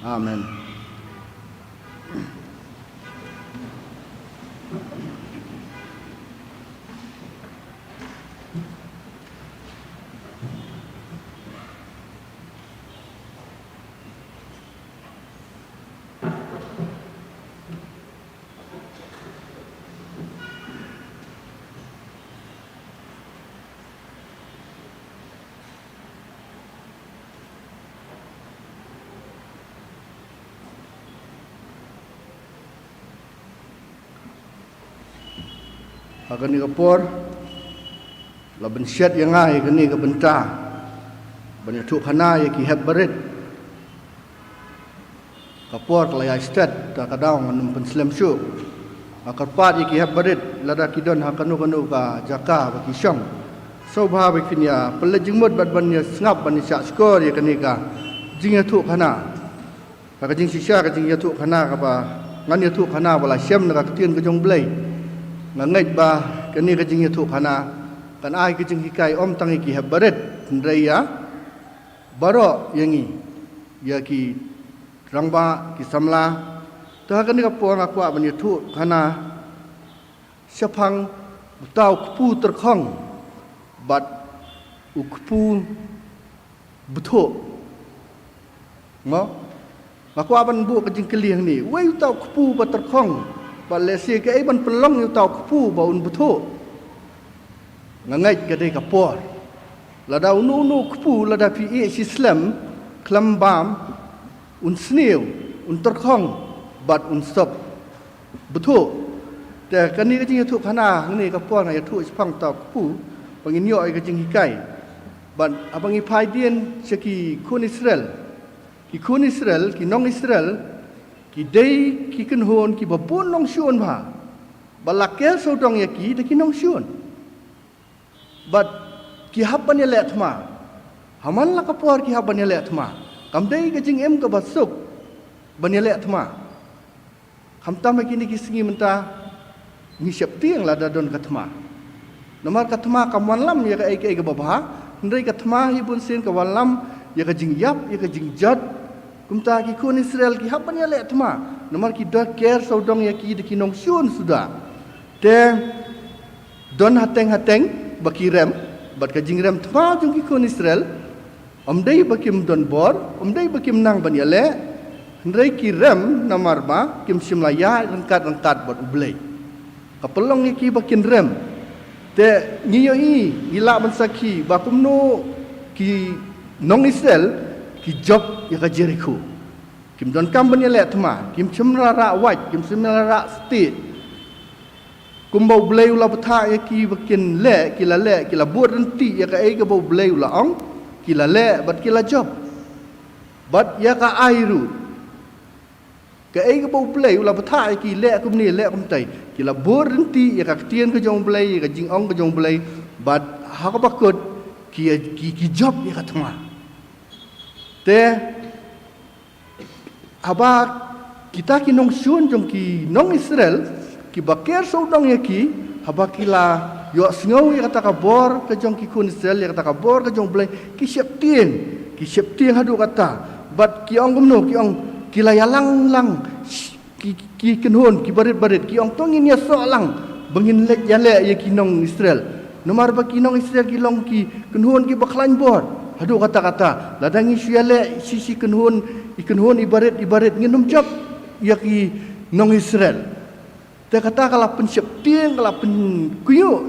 Amen. Ha kane ka por la bynshet ïa nga ïa kane ka bynta ban ïathuhkhana ïa ki hep barit. Ka por ka la ïai stet, ta ka daw ngan ym pynslem shuh. Nga kyrpad ïa ki hep barit, lada ki don ha kano kano ka jaka ba ki shong, sngewbha ba kin ïa pynleit jingmut bad ban ïa sngap, ban ïa shah shkor ïa kane ka jingïathuhkhana. Ka, ka jingshisha ka jingïathuhkhana kaba ngan ïathuhkhana ba la shem na ka ktien ka jong U Blei. Nga ngeit ba kane ka jingïathuhkhana kan ai ka jinghikai ym tang ïa ki hep barit, hynrei ïa baroh ïa ngi, ïa ki rangbah, ki samla. Te ha kane ka por nga kwah ban ïathuhkhana shaphang uta u kpu tyrkhong bad u kpu bthuh. Mo? Nga kwah ban buh ka jingkylli hangne. Uei uta u kpu ba tyrkhong? Bad lehse kaei ban pynlong ïa uta u kpu ba un bthuh? Nga ngeit ka dei ka por. Lada uno uno u kpu, lada phi ïeh shi slem khlem bam, un sniew, un tyrkhong bad un sop bthuh. Te kane ka jingïathuhkhana hangne ka por nga ïathuh shaphang uta u kpu ba ngin ïoh ïa ka jinghikai. Bad haba ngi phai dien sha ki khun Israel, ki khun Israel, ki nong Israel, ki dei ki kynhun kiba bun nongshun bha. Ba la ker sawdong ïa ki da ki nongshun. Bad ki hap ban ïaleh thma. Ha man la ka por ki hap ban ïaleh thma. Kam dei ka jingim kaba suk ban ïaleh thma. Khamtam ha kine ki sngi mynta ngi sheptieng lada don ka thma. Namar ka thma kam wanlam ïa kaei kaei kaba bha, hynrei ka thma hi bunsien ka wanlam ïa ka jingïap, ïa ka jingjot. Kumta ki khun Israel ki hap ban ïaleh thma. Namar ki da ker sawdong ïa ki da ki nongshun suda. Te don hateng hateng ba ki rem, bad ka jingrem thma jong ki khun Israel, ym dei ba kim don bor, ym dei ba kim nang ban ïaleh, hynrei ki rem namar ba kim shym la ïaid ryngkat ryngkat bad U Blei. Ka pynlong ïa ki ba kin rem. Te ngi ïohi, ngi lah ban sakhi ba kumno ki nong Israel ki jop ïa ka Jerikho. Kim donkam ban ïaleh thma, kim shym la rah wait, kim shym la rah stieh. Kumba U Blei u la bthah ïa ki ba kin leh, ki la leh, ki la bud ryntih ïa kaei kaba U Blei u la ong, ki la leh bad ki la jop. Bad ïa ka ai ruh, kaei kaba U Blei u la bthah ïa ki, leh kumne, leh kumtai, ki la bud ryntih ïa ka ktien ka jong U Blei, ïa ka jingong ka jong U Blei. Bad ha kaba kut ki, ki, ki jop ïa ka thma. Te haba kita ki nongshun jong ki nong Israel kiba ker sawdong ïa ki, haba ki la ïohsngew ïa kata ka bor ka jong ki khun Israel, ïa kata ka bor ka jong U Blei, ki sheptieng, ki sheptieng haduh katta. Bad ki ong kumno, ki ong ki la ïalang lang ki, ki kynhun kiba rit ba rit, ki ong to ngin ïasoh lang ba ngin leit ïaleh ïa ki nong Israel. Namar ba ki nong Israel ki long ki kynhun kiba khlaiñ bor haduh katta katta. Lada ngi shu ïaleh shi shi kynhun, i kynhun iba rit iba rit, ngin ym jop ïa ki nong Israel. Te kata ka la pynsheptieng, ka la pynkynnoh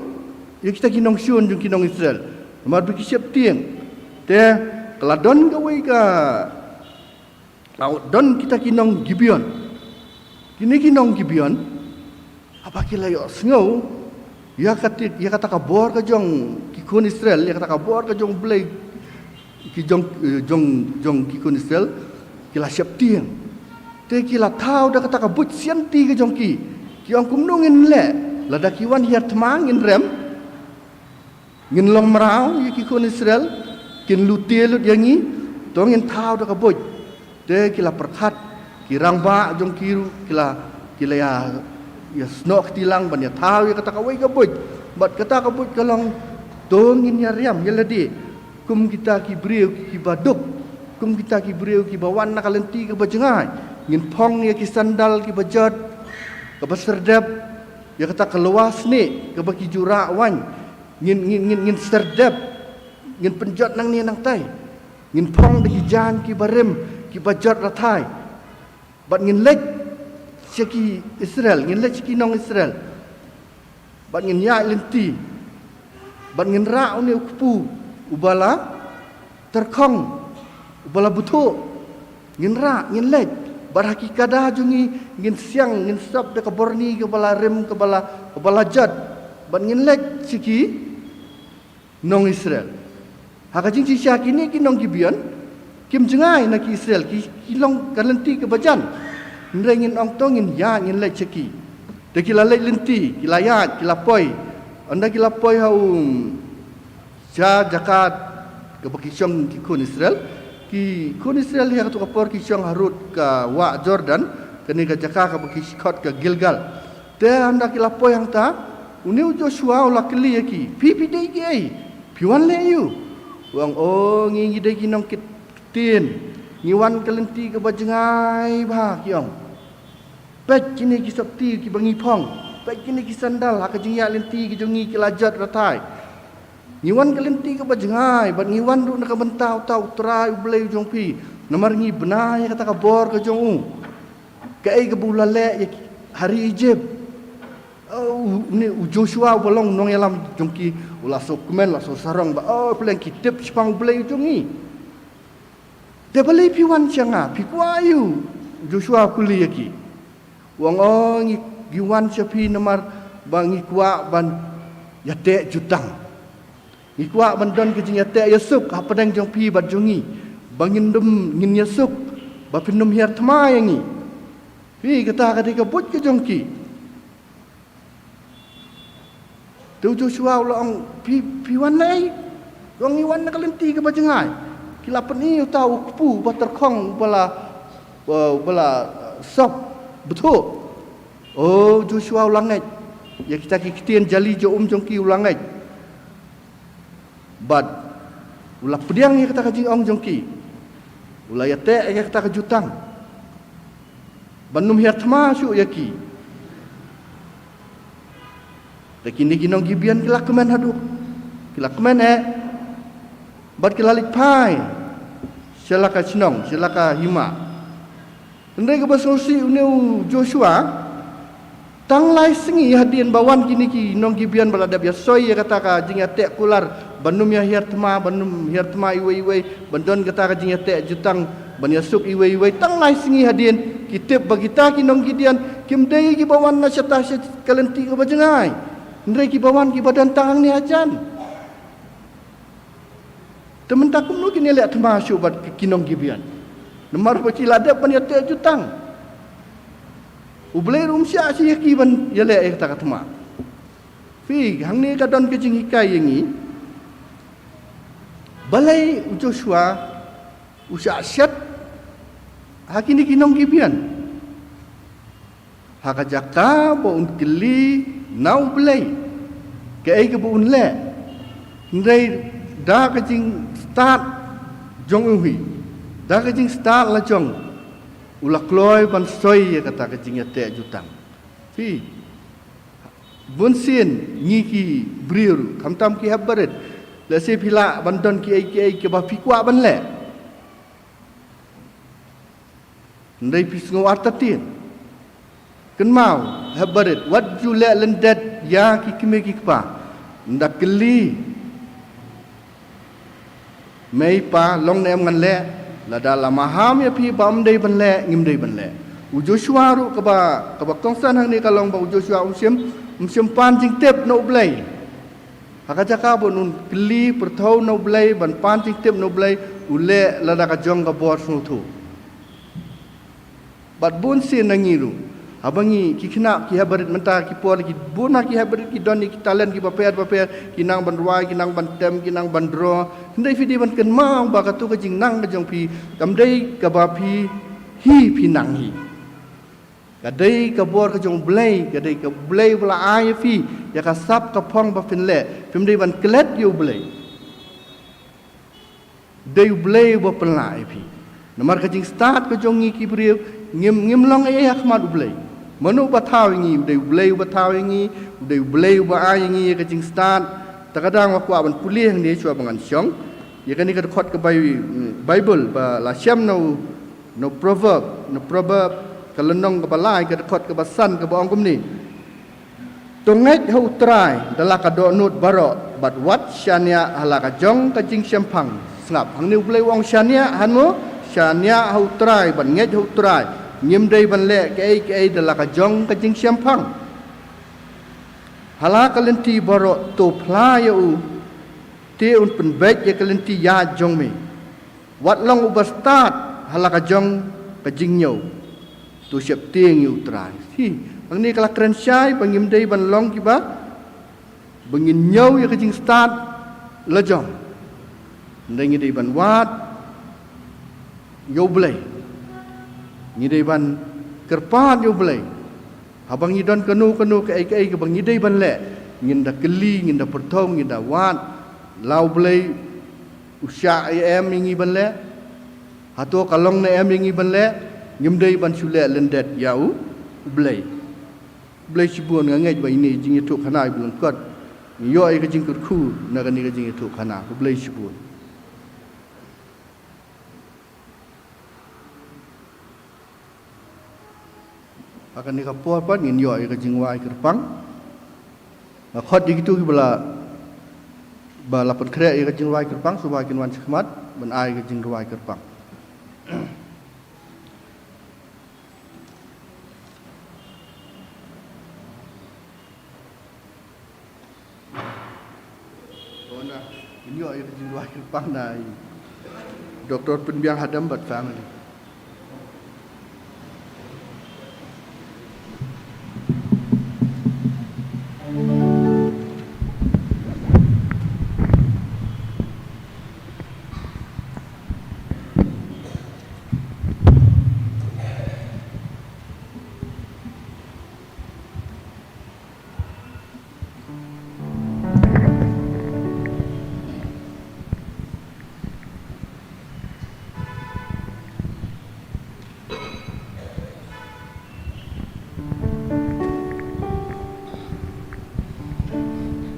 ïa kita ki nongshun jong ki nong Israel. Namar ba ki sheptieng. Te ka la don kawei ka, la don kita ki nong Gibeon. Kine ki nong Gibeon, haba ki la ïohsngew ïa kata, ïa kata ka bor ka jong ki khun Israel, ïa kata ka bor ka jong U Blei ki jong, eh, jong, jong ki khun Israel, ki la sheptieng. Te ki la thaw da kata ka buit sianti ka jong ki. Ki ong kumno ngin leh, lada ki wan hiar thma ngin rem, ngin long mraw ïa ki khun Israel, kin lute lut ïa ngi, to ngin thaw da ka buit. Te ki la pyrkhat, ki rangbah jong ki ruh, ki la, ki la ïa, ïa snoh kti lang ban ïa thaw ïa kata kawei ka buit. Bad kata ka buit ka long, to ngin ïa riam ïa lade kum kita ki briew kiba duk, kum kita ki briew kiba wan na ka lynti kaba jngai. Ngin phong ïa ki sandal kiba jot, kaba syrdep, ïa kata ka lywa snieh kaba ki ju rah waiñ. Ngin, ngin, ngin, ngin syrdep, ngin pynjot nangne nangtai. Ngin phong da ki jaiñ kiba rim, kiba jot rathai. Bad ngin leit sha ki Israel, ngin leit sha ki nong Israel. Bad ngin ïaid lynti. Bad ngin rah une u kpu uba la tyrkhong, uba la bthuh. Ngin rah, ngin leit. Bad ha ki kada jong ngi ngin siang, ngin sop da ka byrni kaba la rim, kaba la, kaba la jot. Bad ngin leit sha ki nong Israel. Ha ka jingshisha kine ki nong Gibeon kim jngai na ki Israel, ki, ki long ka lynti kaba jan. Hynrei ngin ong to ngin ïaid, ngin leit sha ki. Te ki la leit lynti, ki la ïaid, ki la poi. Ynda ki la poi ha u sha jaka kaba ki shong ki khun Israel. Ki khun Israel ha kato ka por ki shong harud ka wah Jordan, kane ka jaka kaba ki khot ka Gilgal. Te ynda ki la poi hangta, une u Joshua u la kylli ïa ki, phi, phi dei kiei? Phi wan leh aïu? U ong, o, ngi, ngi dei ki nongkit ktien. Ngi wan ka lynti kaba jngai bha, ki ong. Peit kine ki sopti kiba ngi phong. Peit kine ki sandal, ha ka jingïaid lynti ki jong ngi ki la jot rathai. Ngi wan ka lynti kaba jngai, bad ngi wan ruh na ka bynta uta U Trai U Blei u jong phi. Namar ngi bna ïa kata ka bor ka jong u. Kaei kaba u la leh ïa ki ha ri Ijipt. O, u, une u Joshua uba long nongïalam jong ki, u la sngewkmen, la sngewsarong ba, o, pleng ki tip shaphang U Blei u jong ngi. Te balei phi wan sha nga, phi kwah aïu? U Joshua u kylli ïa ki. U ong, o, ngi, ngi wan sha phi namar ba ngi kwah ban ïateh jutang. Ngi kwah ban don ka jingïateh ïasuk hapdeng jong phi bad jong ngi. Ba ngin dum, ngin ïasuk, ba phin ym hiar thma ïa ngi. Phi, kata ka dei ka buit ka jong ki. Te u Joshua u la ong, phi, phi wan naei? U ong, ngi wan na ka lynti kaba jngai. Ki la pyni uta u kpu ba tyrkhong, ba la, ba, ba la, eh, sop bthuh. O, Joshua u la ngeit ïa kita ki ktien jali ja um jong ki, u la ngeit. Bad u la pdiang ïa kata ka jingong jong ki. U la ïateh ïa kata ka jutang ban ym hiar thma shuh ïa ki. Te kine ki nong Gibeon ki la kmen haduh, ki la kmen eh. Bad ki la leit phai sha la ka shnong, sha la ka hima. Hynrei kaba sngewsih, une u Joshua, tang lai sngi hadien ba wan kine ki nong Gibeon ba la dep ïasoi ïa kata ka jingïateh kular ban ym ïa hiar thma, ban ym hiar thma iwei iwei, ban don kata ka jingïateh jutang ban ïasuk iwei iwei, tang lai sngi hadien ki tip ba kita ki nong Gibeon kim dei kiba wan na shata sha ka lynti kaba jngai. Hynrei kiba wan kiba don tang hangne hajan. Te mynta kumno kin ïaleh thma shuh bad ki, ki nong Gibeon? Namar ba ki la dep ban ïateh jutang. U Blei ruh um shah shuh ïa ki ban ïaleh ïa kata ka thma. Phi, hangne ka don ka jinghikai ïa ngi. Balei u Joshua u shah shet ha kine ki nong Gibeon? Ha ka jaka ba un kylli na U Blei kaei kaba un leh. Hynrei da ka jingstad jong u hi, da ka jingstad la jong, u la kloi ban soi ïa kata ka jingïateh jutang. Phi, bun sien ngi ki briew ruh, khamtam ki hep barit, lehse phi lah ban don kiei kiei kiba phi kwah ban leh. Hynrei phi sngew artatien. Kynmaw, hep barit, wat ju leh lyndet ïa ki kmie ki kpa. Ynda kylli, mei pa, long ne em ngan leh? Lada la maham ïa phi ba ym dei ban leh, ngim dei ban leh. U Joshua ruh kaba, kaba kongsan hangne ka long ba u Joshua um shym, um shym pan jingtip na U Blei. Ha ka jaka ba un kylli pyrthei na U Blei, ban pan jingtip na U Blei, u leh lada ka jong ka bor sngewthuh. Bad bun sien na ngi ruh, haba ngi ki khynnah ki hep barit mynta ki por, ki bun ha ki hep barit ki don ïa ki talent kiba pher bapher, ki nang ban rwai, ki nang ban tem, ki nang ban draw. Hynrei phi dei ban kynmaw ba kato ka jingnang ka jong phi kam dei kaba phi hi phi nang hi. Ka dei ka bor ka jong U Blei, ka dei ka U Blei ba la ai ïa phi ïa ka sap ka phong ba phin leh. Phim dei ban klet ïa U Blei. Dei U Blei uba pynlah ïa phi. Namar ka jingstad ka jong ngi ki briew, ngim, ngim long ei ei ha khmat U Blei. Mano uba thaw ïa ngi? U dei U Blei uba thaw ïa ngi, u dei U Blei uba ai ïa ngi ïa ka jingstad. Ta ka dang nga kwah ban pule hangne shuwa ba ngan shong ïa kane ka dkhot ka Bai-, Baibl ba la shem na u, na u Proverb, na u Proverb ka lynnong kaba lai, ka dkhot kaba san, kaba ong kumne: To ngeit ha U Trai da la ka dohnud baroh, bad wat shaniah ha la ka jong ka jingshemphang. Sngap, hangne U Blei u ong shaniah, hangne shaniah ha U Trai, bad ngeit ha U Trai. Ngim dei ban leh kaei kaei da la ka jong ka jingshemphang. Ha la ka lynti baroh to phla ïa u, te un pynbeit ïa ka lynti ïaid jong me. Wat long uba stad ha la ka jong ka jingñiew, to sheptieng ïa U Trai. Hi, hangne ka la kren shai ba ngim dei ban long kiba, ba ngin ñiew ïa ka jingstad la jong. Hynrei ngi dei ban wad ïa U Blei. Ngi dei ban kyrpad ïa U Blei. Haba ngi don kano kano kaei kaei kaba ngi dei ban leh, ngin da kylli, ngin da pyrthuh, ngin da wad, la U Blei u shah ïa em ïa ngi ban leh? Hato ka long ne em ïa ngi ban leh? Ngim dei ban shu leh lyndet ïa U Blei. Khublei shibun, nga ngeit ba ine i jingïathuhkhana i ba lyngkot, ngi ïoh ïa ka jingkyrkhu na kane ka jingïathuhkhana. Khublei shibun. Ha kane ka por pat ngin ïoh ïa ka jingrwai kyrpang. Nga khot ïa kito kiba la, ba la pynkhreh ïa ka jingrwai kyrpang, sngewbha kin wan shakhmat ban ai ka jingrwai kyrpang. Ïoh ïa ka jingrwai kyrpang na i Doktor Pynbiang Hadem bad family.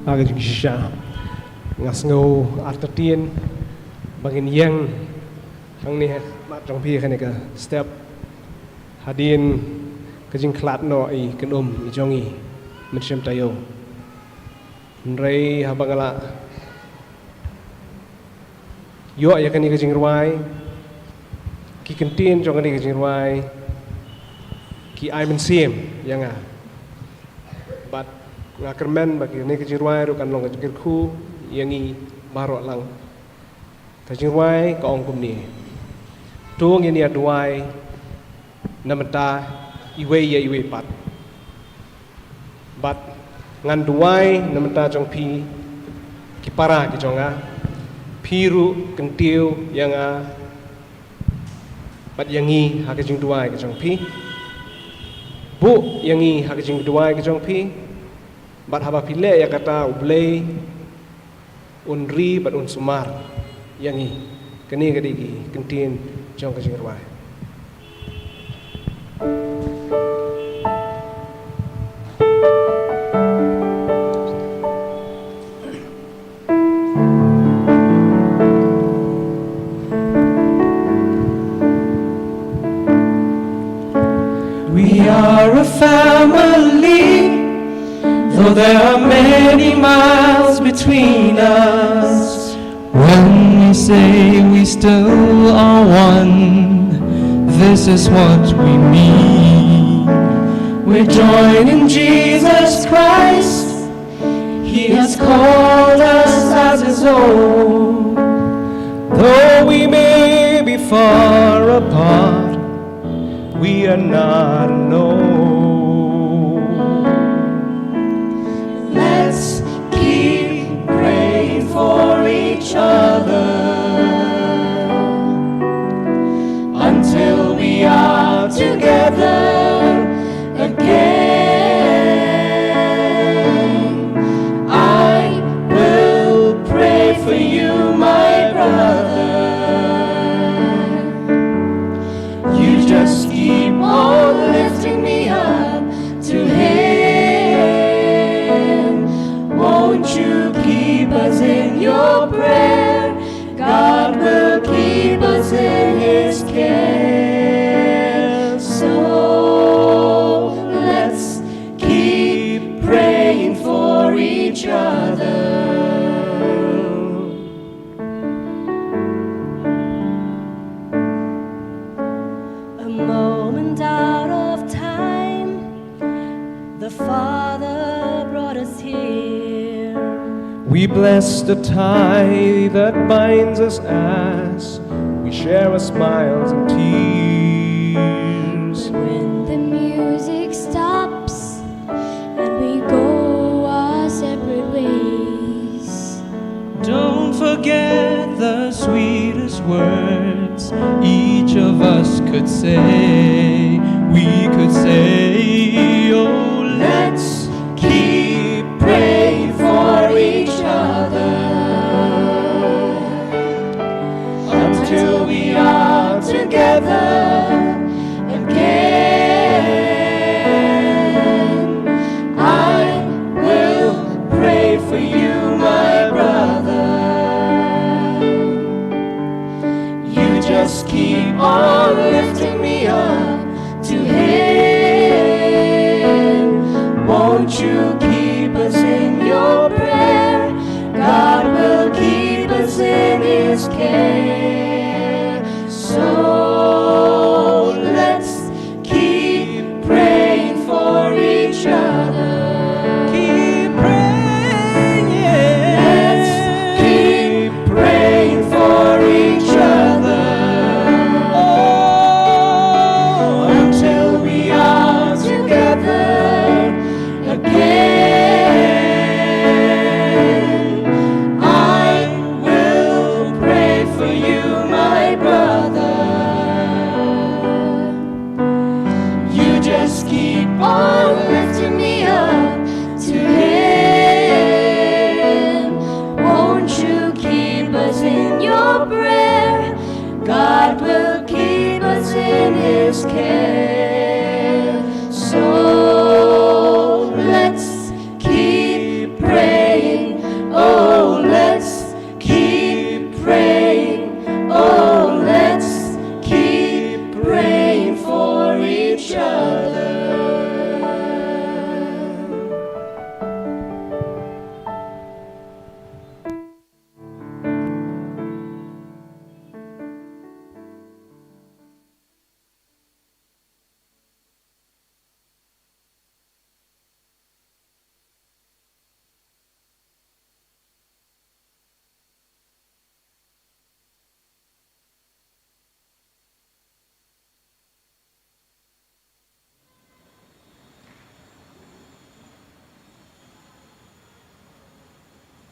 Ha ka jingshisha, nga sngew artatien ba ngin ïeng hangne ha khmat jong phi ha kane ka step hadien ka jingkhlad noh i kynum i jong i mynshem taïew. Hynrei haba nga la ïoh ïa kane ka jingrwai, ki kyntien jong kane ka jingrwai ki ai mynsiem ïa nga. Bad nga kyrmen ba kane ka jingrwai ruh kan long ka jingkyrkhu ïa ngi baroh lang. Ka jingrwai ka ong kumne: To ngin ïa duwai na bynta iwei ïa iwei pat. Bad ngan duwai na bynta jong phi ki para ki jong nga. Phi ruh kyntiew ïa nga bad ïa ngi ha ka jingduwai ka jong phi. Buh ïa ngi ha ka jingduwai ka jong phi, bad haba phi leh ïa kata, U Blei un ri bad un sumar ïa ngi. Kane ka dei ki kyntien jong ka jingrwai. We are a family, though there are many miles between us. When we say we still are one, this is what we mean. We're joined in Jesus Christ. He has called us as his own. Though we may be far apart, we are not alone. Let's keep praying for each other until we are together again. I will pray for you, my brother. You just keep on lifting me up to him. Won't you keep us in your prayer? God will keep us in his care. So let's keep praying for each other. A moment out of time, the Father brought us here. We bless the tie that binds us as we share our smiles and tears. But when the music stops and we go our separate ways, don't forget the sweetest words each of us could say. We could say, oh, let's keep praying for each other until we are together again. I will pray for you, my brother. You just keep on lifting me up to him. Won't you keep us in your prayer? God will keep us in his care. So let's keep praying for each other. Keep praying. Let's keep praying for each other. Oh, until we are together again.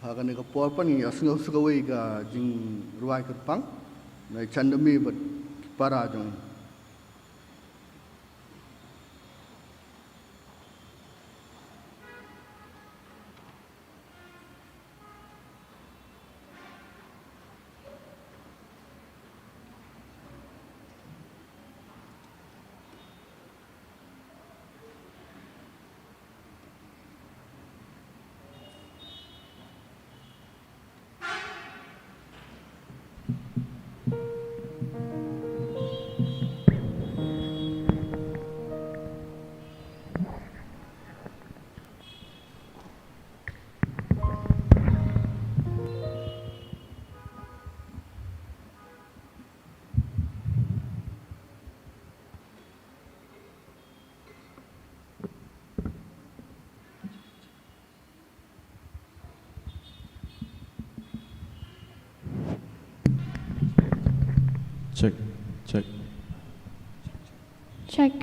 Ha kane ka por pat ngin ïa sngew sa kawei ka jingrwai kyrpang na i Chandami bad ki para jong i. Check, check. Check.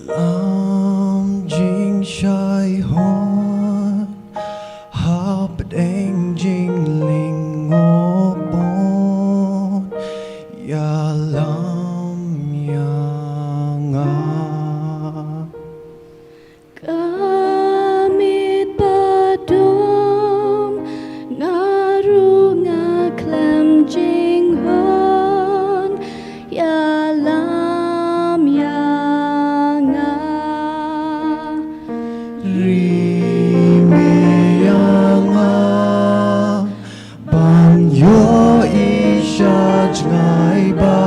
Lam jingshai hon, hapdeng jingling ngop bun, ïalam ïa nga. Ka miet ba dum, nga ruh nga khlem jinghun, ïalam ïa nga. Ri me ïa nga, ban ïohi sha jngai ba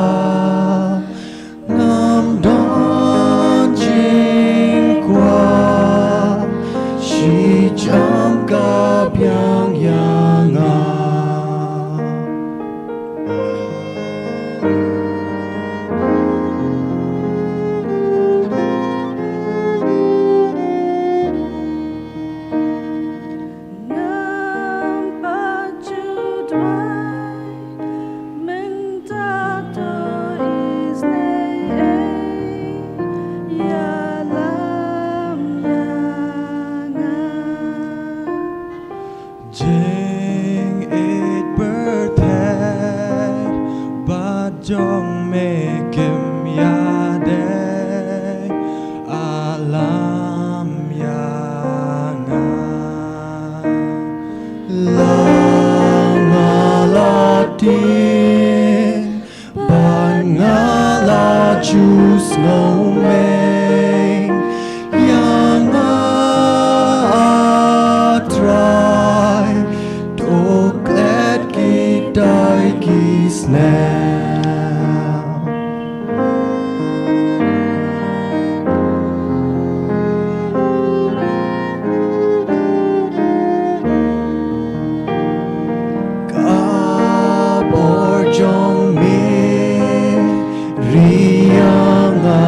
ngam don jingkwah, shi jam ka biang ïa nga. Ngam pat ju duwai, mynta to isynei ei, ïalam ïa nga. Jingïeit pyrthei bad jong me kim ïadei, ïalam ïa nga. La nga la tieng bad nga la ju sngew meng ïa nga, A Trai, to klet kita ki snem. Ka bor jong me, ri ïa nga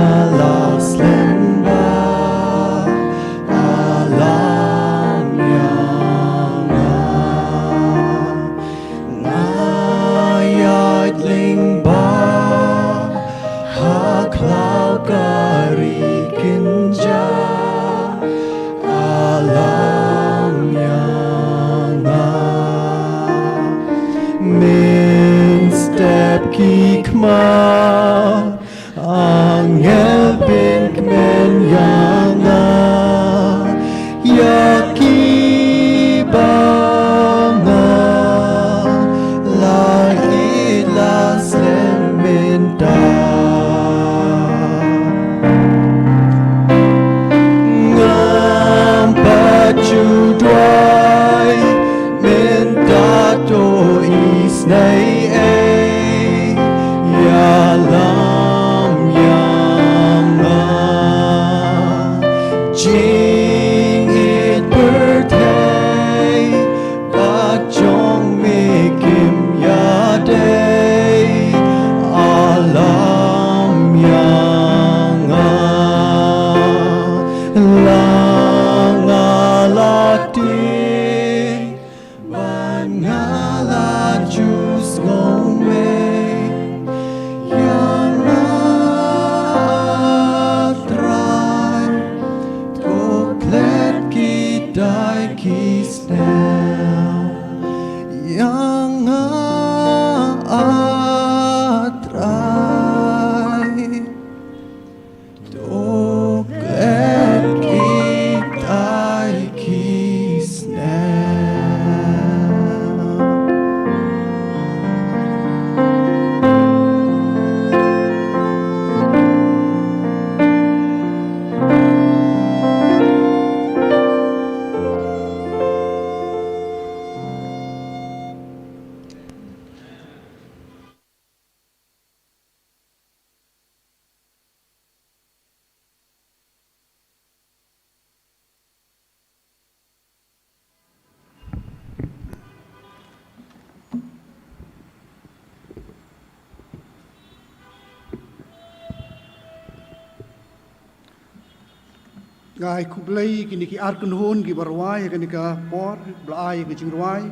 Ngai khublei kine ki ar kynhun kiba rwai ha kane ka por, ba la ai ka jingrwai.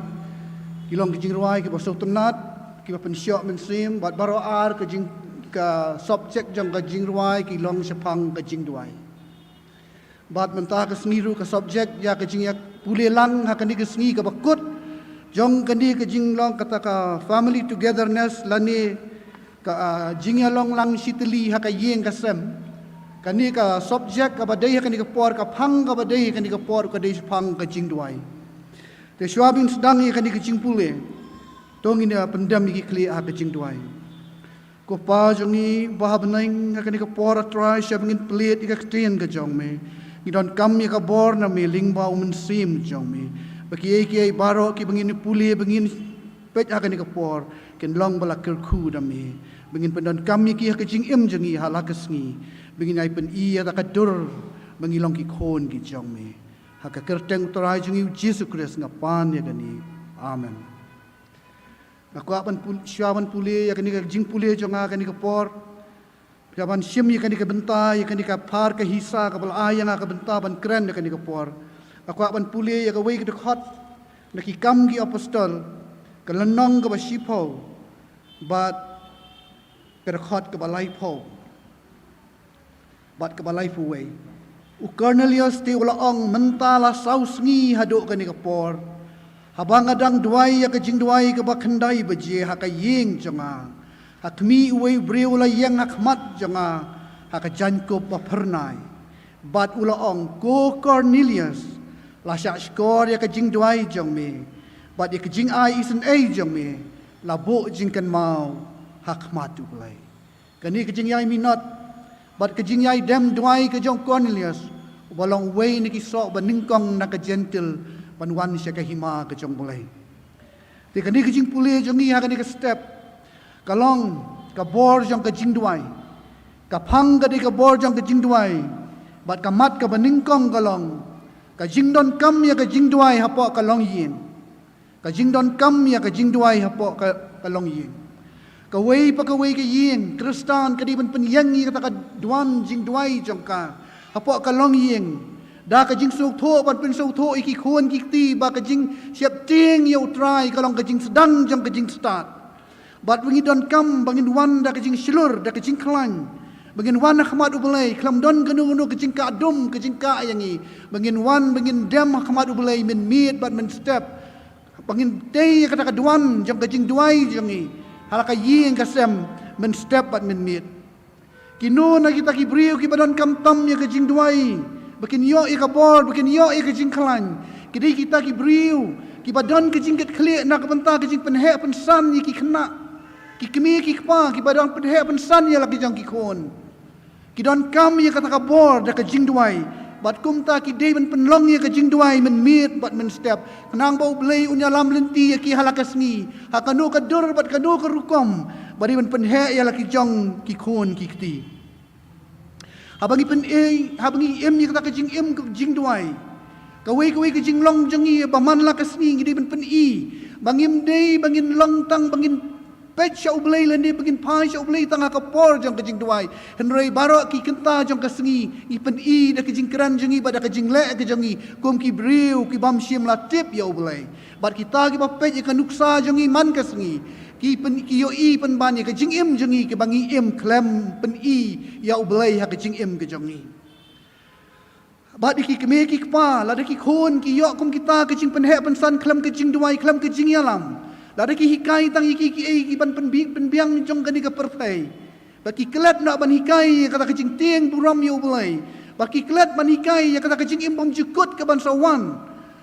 Ki long ka jingrwai kiba sngewtynnat, kiba pynshoh mynsiem, bad baroh ar ka jing, ka subject jong ka jingrwai ki long shaphang ka jingduwai. Bad mynta ka sngi ruh ka subject ïa ka jingïapule lang ha kane ka sngi kaba kut jong kane ka jinglong kata ka family togetherness lane ka, ah, jingïalong lang shitylli ha ka ïing ka sem. Kane ka subject kaba dei ha kane ka por, ka phang kaba dei ha kane ka por ka dei shaphang ka jingduwai. Te shuwa ban sdang ïa kane ka jingpule, to ngin ïa pyndem ïa ki khlieh ha ka jingduwai. Ko Pa jong ngi ba ha bneng, ha kane ka por, ah Trai, shwa ban ngin plie ïa ka ktien ka jong me, ngi donkam ïa ka bor na me lyngba u Mynsiem jong me, ba kiei kiei baroh kiba ngin pule, ba ngin peit ha kane ka por, kin long ba la kyrkhu da me, ba ngin pyndonkam ïa ki ha ka jingim jong ngi ha la ka sngi, ba ngin ïai pyni ïa ka dur ba ngi long ki khun ki jong me. Ha ka kyrteng u Trai jong ngi u Jisu Khrist nga pan ïa kane. Amen. Nga kwah ban pul-, shuwa ban pule ïa kane ka jingpule jong nga ha kane ka por, shuwa ban shim ïa kane ka bynta, ïa kane ka phar ka hisa kaba la ai ïa nga ka bynta ban kren ha kane ka por, nga kwah ban pule ïa kawei ka dkhot na Ki Kam ki Apostol, ka lynnong kaba shiphew, bad ka dkhot kaba laiphew bad kaba laiphew wei. U Kornelius te u la ong, mynta la saw sngi haduh kane ka por, haba nga dang duwai ïa ka jingduwai kaba khyndai baje ha ka ïing jong nga, ha khmih uwei u briew u la ïeng ha khmat jong nga ha ka jaiñkup ba phyrnai, bad u la ong, ko Kornelius, la shahshkor ïa ka jingduwai jong me bad ïa ka jingai isynei jong me, la buh jingkynmaw ha khmat U Blei. Kane ka jingïai minot bad ka jingïai dem duwai ka jong u Kornelius, uba long uwei na ki soh ba nyngkong na ka Jentil ban wan sha ka hima ka jong U Blei. Te kane ka jingpule jong ngi ha kane ka step ka long ka bor jong ka jingduwai. Ka phang ka dei ka bor jong ka jingduwai, bad ka mat kaba nyngkong ka long ka jingdonkam ïa ka jingduwai hapoh ka longïing. Ka jingdonkam ïa ka jingduwai hapoh ka, ka longïing. Kawei pa kawei ka ïing Khristan ka dei ban pynïeng ïa kata ka duwan jingduwai jong ka hapoh ka longïing, da ka jingsngewthuh ban pynsngewthuh ïa ki khun ki kti ba ka jingsheptieng ïa U Trai ka long ka jingsdang jong ka jingstad. Bad ba ngi donkam ba ngin wan da ka jingshlur, da ka jingkhlaiñ, ba ngin wan ha khmat U Blei khlem don kano kano ka jingkah dum ka jingkah ïa ngi, ba ngin wan ba ngin dem ha khmat U Blei mynmiet bad mynstep, ba ngin tei ïa kata ka duwan jong ka jingduwai jong ngi ha la ka ïing ka sem mynstep bad mynmiet. Kino na kita ki briew kiba donkam tam ïa ka jingduwai ba kin ïoh ïa ka bor, ba kin ïoh ïa ka jingkhlaiñ? Ki dei kita ki briew kiba don ka jingkitkhlieh na ka bynta ka jingpynheh pynsan ïa ki khynnah, ki kmie ki kpa, kiba don pynheh pynsan ïa la ki jong ki khun. Ki donkam ïa kata ka bor da ka jingduwai, bad kumta ki dei ban pynlong ïa ka jingduwai mynmiet bad mynstep, khnang ba U Blei un ïalam lynti ïa ki ha la ka sngi ha kano ka dur bad kano ka rukom, ba dei ban pynheh ïa la ki jong ki khun ki kti. Haba ngi pyn-i, haba ngi im ïa kata ka jingim ka jingduwai, kawei kawei ka jinglong jong ngi ba man la ka sngi ngi dei ban pyn-i ba ngim dei ba ngin long tang ba ngin peit sha U Blei lane ba ngin phai sha U Blei tang ha ka por jong ka jingduwai. Hynrei baroh ki kynta jong ka sngi ngi pyn-i da ka jingkren jong ngi bad da ka jingleh ka jong ngi kum ki briew ki bym shym la tip ïa U Blei. Bad kita kiba peit ïa ka nuksa jong ngi man ka sngi ki pyn-, ki ïohi pynban ïa ka jingim jong ngi kiba ngi im khlem pyn-i ïa U Blei ha ka jingim ka jong ngi. Bad ïa ki kmie ki kpa, lada ki khun ki ïoh kum kita ka jingpynheh pynsan khlem ka jingduwai, khlem ka jingïalam, lada ki hikai tang ïa ki kiei ki ban pynbi-, pynbiang jong kane ka pyrthei, ba ki klet noh ban hikai ïa kata ka jingtieng burom ïa U Blei, ba ki klet ban hikai ïa kata ka jingim bymjukut ka ban sa wan.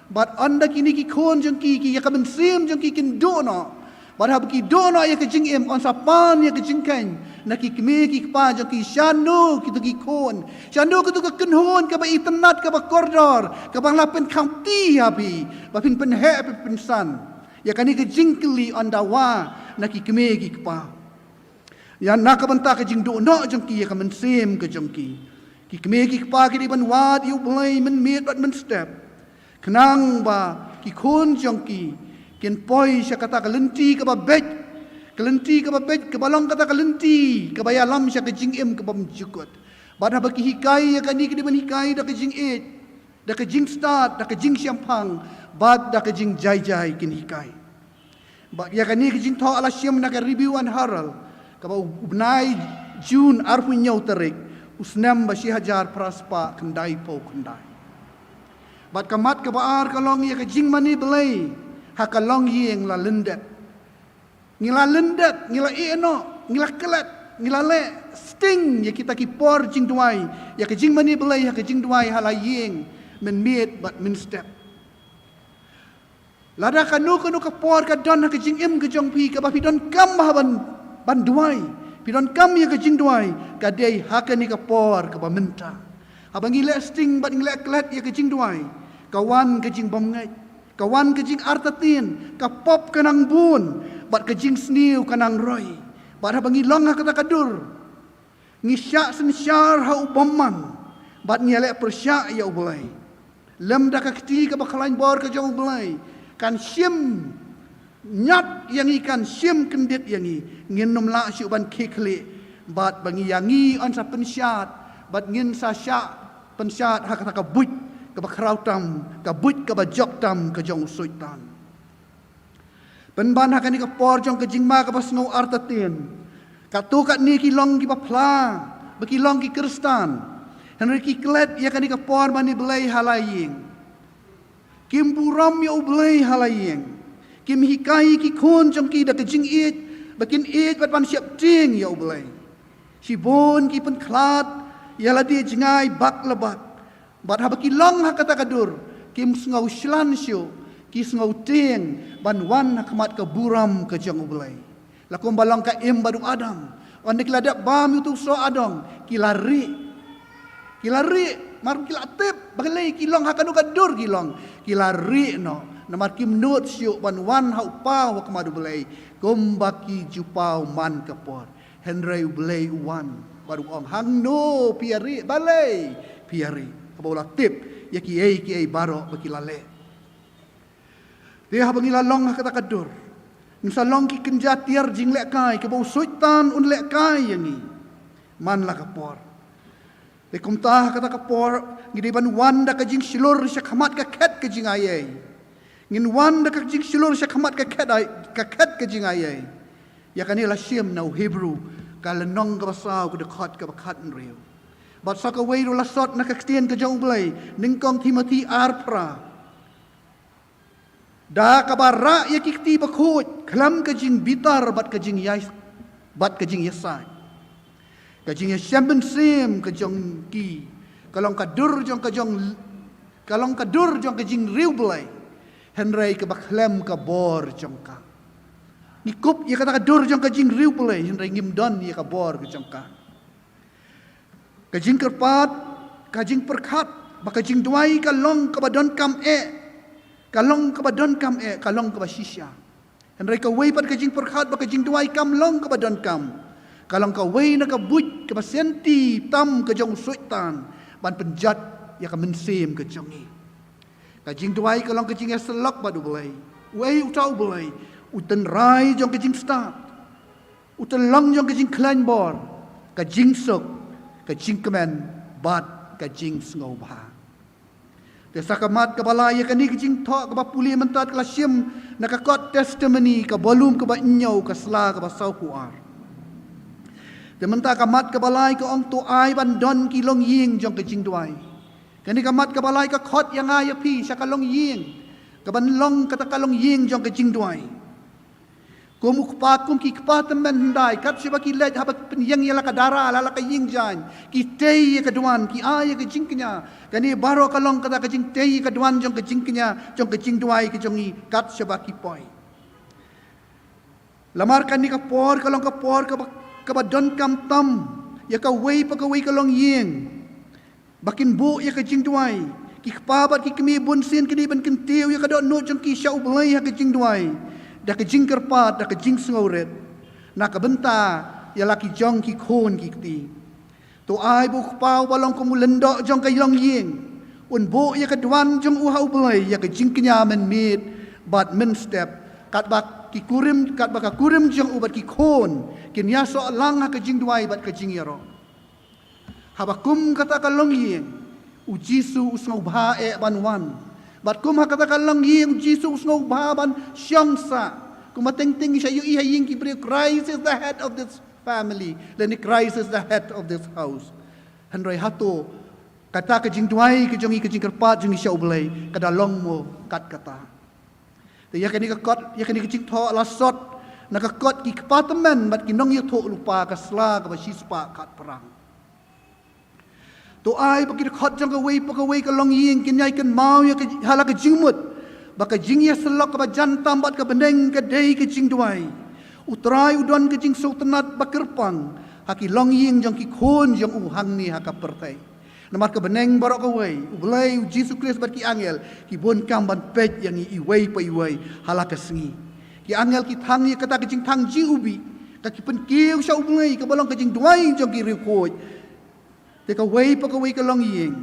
Bad ynda kine ki khun jong ki, ki ïa ka mynsiem jong ki kin duh noh. Bad haba ki duh noh ïa ka jingim, yn sa pan ïa ka jingkheiñ na ki kmie ki kpa jong ki, shano kito ki khun, shano kito ka kynhun kaba itynnat, kaba kordor, kaba nga la pynkhang kti ha phi ba phin pynheh pynsan. Ïa kane ka jingkylli yn dawa na ki kmie ki kpa. Ïa na ka bynta ka jingduh noh jong ki ïa ka mynsiem ka jong ki, ki kmie ki kpa ki dei ban wad ïa U Blei mynmiet bad mynstep, khnang ba ki khun jong ki kin poi sha kata ka lynti kaba beit, ka lynti kaba beit kaba long kata ka lynti kaba ïalam sha ka jingim ka bymjukut. Bad haba ki hikai ïa kane ki dei ban hikai da ka jingïeit, da ka jingstad, da ka jingshemphang, bad da ka jingjai jai kin hikai. Bad ïa kane ka jingthoh la shim na ka Review and Herald, kaba u bnai June arphew hynñiew tarik, u snem ba shi hajar phra spah khyndai phew khyndai. Bad ka mat kaba ar ka long ïa ka jingmane Blei ha ka longïing la lyndet. Ngi la lyndet, ngi la ïeh noh, ngi la klet, ngi la leh sting ïa kita ki por jingduwai, ïa ka jingmane Blei ha ka jingduwai ha la ïing, mynmiet bad mynstep. Lada kano kano ka por ka don ha ka jingim ka jong phi, kaba phi donkam bha ban, ban duwai, phi donkam ïa ka jingduwai, ka dei ha kane ka por kaba mynta. Haba ngi leh sting bad ngi leh klet ïa ka jingduwai, ka wan ka jingbymngeit, ka wan ka jingartatien, ka pop ka nang bun, bad ka jingsniew ka nang roi. Bad haba ngi long ha kata ka dur, ngi shah synshar ha u bymman, bad ngi ïaleh pyrshah ïa U Blei. Lymda ka kti kaba khlaiñ bor ka jong U Blei kan shim ñiat ïa ngi, kan shim kyndit ïa ngi, ngin nym lah shuh ban khie khlieh, bad ba ngi ïa ngi yn sa pynshad, bad ngin sa shah pynshad ha kata ka buit kaba khraw tam, ka buit kaba jop tam ka jong u Soitan. Pynban ha kane ka por jong ka jingma kaba sngew artatien, katto katne ki long kiba phla ba ki long ki Khristan, hynrei ki klet ïa kane ka por mane Blei ha la ïing. Kim burom ïa U Blei ha la ïing. Kim hikai ki khun jong ki da ka jingïeit ba kin ïeit bad ban sheptieng ïa U Blei. Shibun ki pynkhlad ïa lade jngai bak la bak. Bad haba ki long ha kata ka dur, kim sngew shlan shuh, ki sngew tieng ban wan ha khmat ka burom ka jong U Blei. La kumba long ka im bad u Adam. Ynda ki la dep bam ïa uto u soh adong, ki la rieh. Ki la rieh, mar ki la tip balei ki long ha kano ka dur ki long. Ki la rieh noh, namar kim nud shuh ban wan ha u paw ha khmat U Blei kumba ki ju paw man ka por. Hynrei U Blei u wan bad u ong, hangno phi ïa rieh, balei phi ïa rieh? Haba u la tip ïa kiei kiei baroh ba ki la leh. Te haba ngi la long ha kata ka dur, ngin sa long ki kynja tiar jinglehkai kaba u Soitan un lehkai ïa ngi man la ka por. Te kumta ha kata ka por, ngi dei ban wan da ka jingshlur sha khmat ka khet ka jingaiei. Ngin wan da ka jingshlur sha khmat ka khet ai, ka khet ka jingaiei. Ïa kane la shim na u Hebru, ka lynnong kaba saw, ka dkhot kaba khathynriew. Bad sa kawei ruh la sot na ka ktien ka jong U Blei, nyngkong Timothi ar phra. Da kaba rah ïa ki kti bakhuid khlem ka jingbitar bad ka jingïai, bad ka jingïasaid. Ka jingïashem mynsiem ka jong ki ka long ka dur jong ka jong, ka long ka dur jong ka jingriewblei, hynrei kaba khlem ka bor jong ka. Ngi kup ïa kata ka dur jong ka jingriewblei, hynrei ngim don ïa ka bor ka jong ka. Ka jingkyrpad, ka jingpyrkhat bad ka jingduwai ka long kaba donkam eh. Ka long kaba donkam eh, ka long kaba shisha. Hynrei kawei pat ka jingpyrkhat bad ka jingduwai kam long kaba donkam. Ka long kawei na ka buit kaba senti tam ka jong u Soitan ban pynjot ïa ka mynsiem ka jong ngi. Ka jingduwai ka long ka jingïasyllok bad U Blei. Uei uta U Blei? U tynrai jong ka jingstad, u tyllong jong ka jingkhlaiñ bor, ka jingsuk, ka jingkmen bad ka jingsngewbha. Te sa ka mat kaba lai ïa kane ka jingthoh kaba pule mynta ka la shim na ka kot Testimony, ka volume kaba hynñiew, ka sla kaba sawphew ar. Te mynta ka mat kaba lai ka ong, to ai ban don ki longïing jong ka jingduwai. Kane ka mat kaba lai ka khot ïa nga ïa phi sha ka longïing, kaban long kata ka longïing jong ka jingduwai. Kum u kpa, kum ki kpa tymmen hyndai, kat shaba ki leit haba ki pynïeng ïa la ka dara, la la ka ïing jaiñ, ki tei ïa ka duwan, ki ai ïa ka jingkñia. Kane baroh ka long kata ka jingtei ïa ka duwan jong ka jingkñia, jong ka jingduwai ka jong ngi, kat shaba ki poi. Lamar kane ka por ka long ka por kaba, kaba donkam tam ïa kawei pa kawei ka longïing ba kin buh ïa ka jingduwai. Ki kpa bad ki kmie bunsien ki dei ban kyntiew ïa ka dohnud jong ki sha U Blei ha ka jingduwai, da ka jingkyrpad, da ka jingsngewrit na ka bynta ïa la ki jong ki khun ki kti. To ai ba u kpa uba long kum u lyngdoh jong ka longïing un buh ïa ka duwan jong u ha U Blei ïa ka jingkñia mynmiet bad mynstep, katba ki kurim, katba ka kurim jong u bad ki khun kin ïasoh lang ha ka jingduwai bad ka jingïaroh. Haba kum kata ka longïing, u Jisu u sngewbha eh ban wan. Bad kum ha kata ka longïing, u Jisu u sngewbha ban shong sah. Kumba teng teng sha ïohi ha ïing ki briew, Christ is the head of this family. Lane Christ is the head of this house. Hynrei hato kata ka jingduwai ka jong ngi, ka jingkyrpad jong ngi sha U Blei, ka da long mo kat kata? Te ïa kane ka kot, ïa kane ka jingthoh la sot na ka kot Ki Kpa Tymmen bad ki Nongïathuhlypa, ka sla kaba shispah khatphra. To ai ba ki dkhot jong kawei pa kawei ka longïing kin ïai kynmaw ïa ka, ha la ka jingmut ba ka jingïasyllok kaba jan tam bad ka bneng ka dei ka jingduwai. U Trai u don ka jingsngewtynnad ba kyrpang ha ki longïing jong ki khun jong u hangne ha ka pyrthei. Namar ka bneng baroh kawei, U Blei, U Jisu Khrist bad ki angel ki bun kam ban peit ïa ngi iwei pa iwei ha la ka sngi. Ki angel ki thang ïa kata ka jingthang jingïubih, ka ki pynkiew sha U Blei, kaba long ka jingduwai jong ki riewkhuid. Te kawei pa kawei ka longïing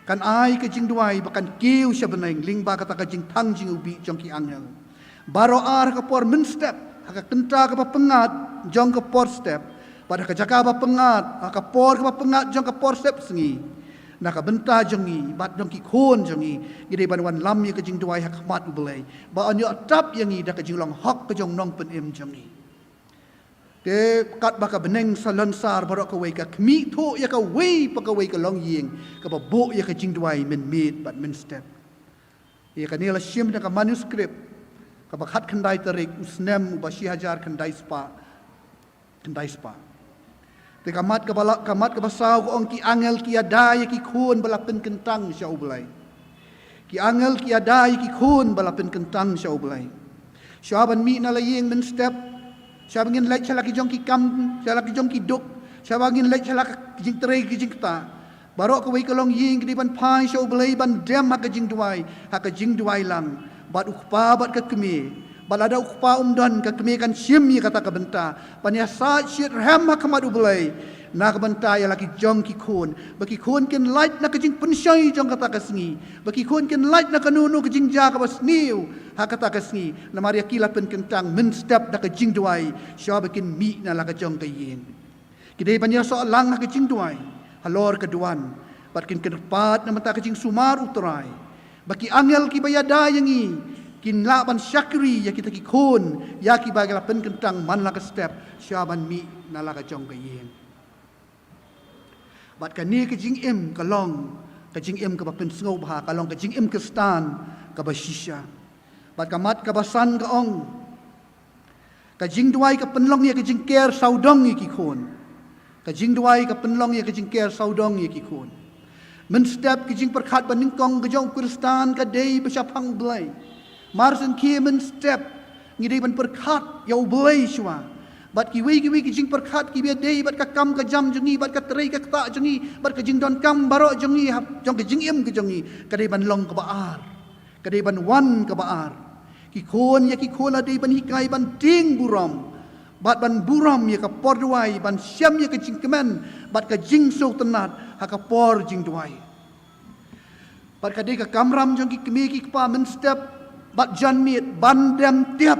kan ai ka jingduwai ba kan kiew sha bneng lyngba kata ka jingthang jingïubih jong ki angel. Baroh ar ha ka por mynstep, ha ka kynta kaba pyngngad jong ka por step, bad ha ka jaka ba pyngngad, ha ka por kaba pyngngad jong ka por step sngi, na ka bynta jong ngi bad jong ki khun jong ngi, ngi dei ban wanlam ïa ka jingduwai ha khmat U Blei ba un ïoh tap ïa ngi da ka jinglong hok ka jong u Nongpynim jong ngi. Te katba ka bneng salonsar baroh kawei ka khmih thuh ïa kawei pa kawei ka longïing kaba buh ïa ka jingduwai mynmiet bad mynstep. Ïa kane la shim na ka manuscript kaba khatkhyndai tarik u snem uba shi hajar khyndai spah, khyndai spah. Te ka mat kaba la, ka mat kaba saw ka ong, ki angel ki ïada ïa ki khun ba la pynkyntang sha U Blei. Ki angel ki ïada ïa ki khun ba la pynkyntang sha U Blei. Shuwa ban mih na la ïing mynstep, shuwa ba ngin leit sha la ki jong ki kam, sha la ki jong ki duk, shuwa ba ngin leit sha la ka jingtrei ki jingktah, baroh kawei ka longïing ki dei ban phai sha U Blei ban dem ha ka jingduwai, ha ka jingduwai lang bad u kpa bad ka kmie. Bad lada u kpa um don, ka kmie kan shim ïa kata ka bynta ban ïasaid shitrhem ha khmat U Blei na ka bynta ïa la ki jong ki khun, ba ki khun kin lait na ka jingpynshoi jong kata ka sngi, ba ki khun kin lait na kano kano ka jingjia kaba sniew ha kata ka sngi. Namar ïa ki la pynkyntang mynstep da ka jingduwai shuwa ba kin mih na la ka jong ka ïing. Ki dei ban ïasoh lang ha ka jingduwai halor ka duwan bad kin kyrpad na ka bynta ka jingsumar U Trai, ba ki angel kiba ïada ïa ngi kin lah ban shakri ïa kita ki khun, ïa kiba ki la pynkyntang man la ka step shuwa ban mih na la ka jong ka ïing. Bad kane ka jingim ka long ka jingim kaba pynsngewbha, ka long ka jingim Khristan kaba shisha. Bad ka mat kaba san ka ong, ka jingduwai ka pynlong ïa ka jingker sawdong ïa ki khun. Ka jingduwai ka pynlong ïa ka jingker sawdong ïa ki khun. Mynstep ka jingpyrkhat banyngkong ka jong u Khristan ka dei ba shaphang U Blei. Mar shen khie mynstep ngi dei ban pyrkhat ïa U Blei shuwa. Bad kiwei kiwei ki jingpyrkhat kiba dei bad ka kam ka jam jong ngi, bad ka trei ka ktah jong ngi, bad ka jingdonkam baroh jong ngi, hap jong ka jingim ka jong ngi, ka dei ban long kaba ar. Ka dei ban wan kaba ar. Ki khun ïa ki khun la dei ban hikai ban tieng burom bad ban burom ïa ka por duwai, ban shem ïa ka jingkmen bad ka jingsngewtynnad ha ka por jingduwai. Bad ka dei ka kamram jong ki kmie ki kpa mynstep bad janmiet ban dem tiap,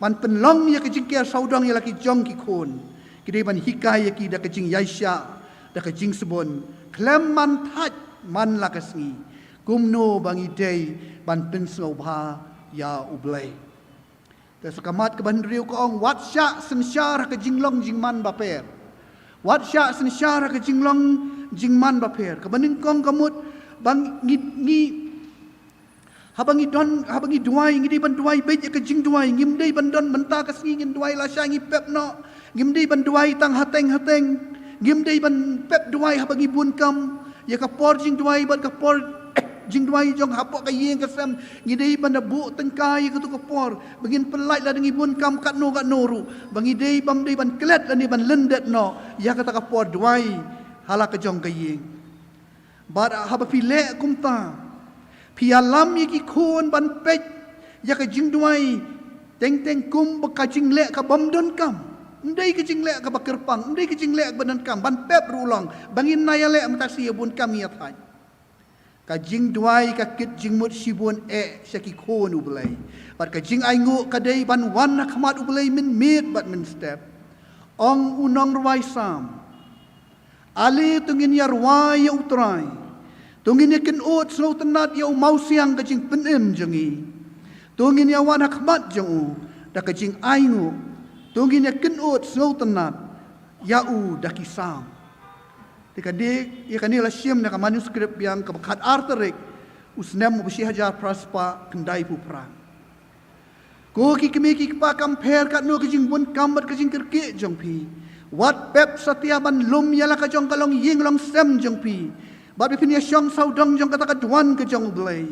ban pynlong ïa ka jingker sawdong ïa la ki jong ki khun. Ki dei ban hikai ïa ki da ka jingïaishah, da ka jingsbun, khlem man thait man la ka sngi, kumno ba ngi dei ban pynsngewbha ïa U Blei. Te sa ka mat kaba hynriew ka ong, wat shah synshar ha ka jinglong jingman bapher. Wat shah synshar ha ka jinglong jingman bapher. Kaba nyngkong ka mut ba ngi, ngi, haba ngi don, haba ngi duwai, ngi dei ban duwai beit ïa ka jingduwai. Ngim dei ban don mynta ka sngi ngin duwai lashai ngi pep noh. Ngim dei ban duwai tang hateng hateng. Ngim dei ban pep duwai haba ngi bun kam. Ïa ka por jingduwai bad ka por jingduwai jong hapoh ka ïing ka sem, ngi dei ban da buh tyngkai ïa katu ka por ba ngin pynlait lada ngi bun kam katno katno ruh, ba ngi dei bym dei ban klet lane ban lyndet noh ïa kata ka por duwai ha la ka jong ka ïing. Bad haba phi leh kumta, phi ïalam ïa ki khun ban peit ïa ka jingduwai teng teng kum ba ka jingleh ka bym donkam. Ym dei ka jingleh kaba kyrpang, ym dei ka jingleh kaba donkam, ban pep ruh long, ba ngin nang ïaleh mynta shi ïa bun kam ngi ïa thait. Ka jingduwai ka kit jingmut shibun eh sha ki khun U Blei. Bad ka jingainguh ka dei ban wan ha khmat U Blei mynmiet bad mynstep. Ong u nongrwai Salm, Ale to ngin ïa rwai ïa U Trai. To ngin ïa kynnoh sngewtynnat ïa u mawsiang ka jingpynim jong ngi. To ngin ïa wan ha khmat jong u da ka jingainguh. To ngin ïa kynnoh sngewtynnat ïa u da ki salm. Te ka dei ïa kane la shim na ka manuscript biang kaba khatar tarik u snem uba shi hajar phra spah khyndai phew phra. Ko ki kmie ki kpa, kam pher katno ka jingbun kam bad ka jingkyrkieh jong phi. Wat pep satia ban lum ïa la ka jong ka longïing longsem jong phi. Bad ba phin ïa shong sawdong jong kata ka duwan ka jong U Blei.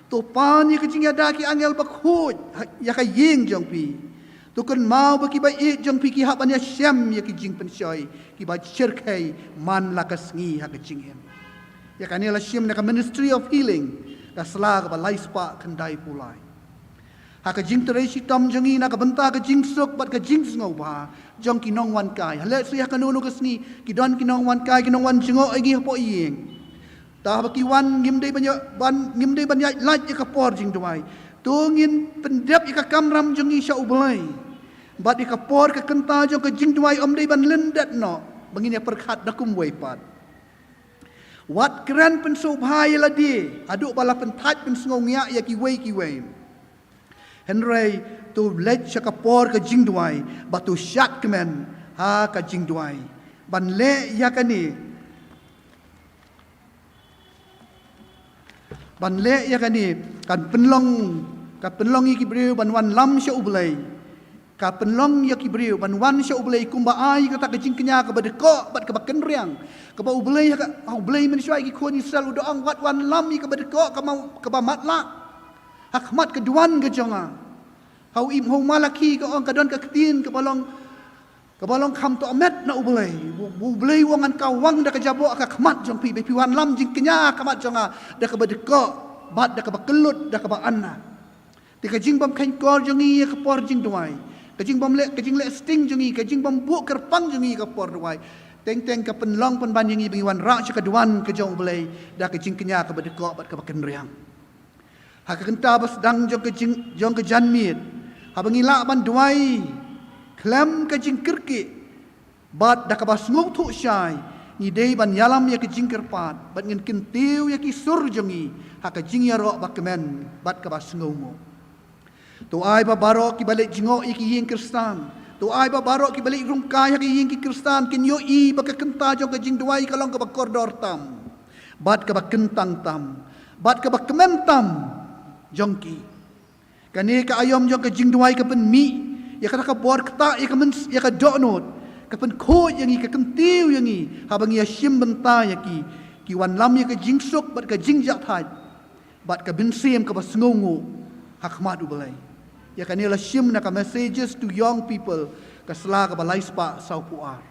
To pan ïa ka jingïada ki angel bakhuid ha, ïa ka ïing jong phi. To kynmaw ba kiba ïeit jong phi ki hap ban ïa shem ïa ki jingpynshoi kiba shyrkhei man la ka sngi ha ka jingim. Ïa kane la shim na ka Ministry of Healing, ka sla kaba lai spah khyndai phew lai. Ha ka jingtrei shitom jong ngi na ka bynta ka jingsuk bad ka jingsngewbha jong ki nongwan kai. Hale shu ïa kano kano ka sngi ki don ki nongwan kai, ki nongwan jngoh ïa ngi hapoh ïing. Te haba ki wan ngim dei ban ïa, ban, ngim dei ban ïa lait ïa ka por jingduwai. To ngin pyndep ïa ka kamram jong ngi sha U Blei. Bad ïa ka por ka kynta jong ka jingduwai ym dei ban lyndet noh ba ngin ïa pyrkhat da kumwei pat. Wat kren pynsngewbha ïa lade haduh ba la pynthait pynsngewngiah ïa kiwei kiwei. Hynrei to leit sha ka por ka jingduwai bad to shad kmen ha ka jingduwai. Ban leh ïa kane, ban leh ïa kane kan pynlong, kan pynlong ïa ki briew ban wanlam sha U Blei. Ka pynlong ïa ki briew ban wan sha U Blei kumba ai kata ka jingkñia kaba dkoh bad kaba kynriang. Kaba U Blei ha ka, ha U Blei mynshuwa ïa ki khun Israel u da ong, wat wanlam ïa kaba dkoh, kaba, kaba matlah ha khmat ka duwan ka jong nga. Ha u im, ha u Malaki ka ong, ka don ka ktien kaba long, kaba long kham tohmet na U Blei. U, U Blei u ong, ngan kawang da ka jaboh ha ka khmat jong phi, ba phi wanlam jingkñia ha khmat jong nga da kaba dkoh bad da kaba kyllut, da kaba anna. Te ka jingbym kheiñkor jong ngi ïa ka por jingduwai, ka jingbym leh, ka jingleh sting jong ngi, ka jingbym buh kyrpang jong ngi ïa ka por duwai, teng teng ka pynlong pynban ïa ngi ba ngi wanrah sha ka duwan ka jong U Blei da ka jingkñia kaba dkoh bad kaba kynriang. Ha ka kynta ba sdang jong ka jing, jong ka janmiet, haba ngi lah ban duwai khlem ka jingkyrkieh bad da kaba sngewthuh shai, ngi dei ban ïalam ïa ka jingkyrpad bad ngin kyntiew ïa ki sur jong ngi ha ka jingïaroh ba kmen bad kaba sngewnguh. To ai ba baroh kiba leit jngoh ïa ki ïing Khristan, to ai ba baroh kiba leit rung kai ha ki ïing ki Khristan kin ïohi ba ka kynta jong ka jingduwai ka long kaba kordor tam, bad kaba kyntang tam, bad kaba kmen tam jong ki. Kane ka aïom jong ka jingduwai ka pynmih ïa kata ka bor ktah, ïa ka myn, ïa ka dohnud, ka pynkhuid ïa ngi, ka kyntiew ïa ngi haba ngi ïa shim bynta ïa ki, ki wanlam ïa ka jingsuk bad ka jingjahthait bad ka mynsiem kaba sngewnguh ha khmat U Blei. Ïa kane la shim na ka Messages to Young People, ka sla kaba lai spah saw phew ar.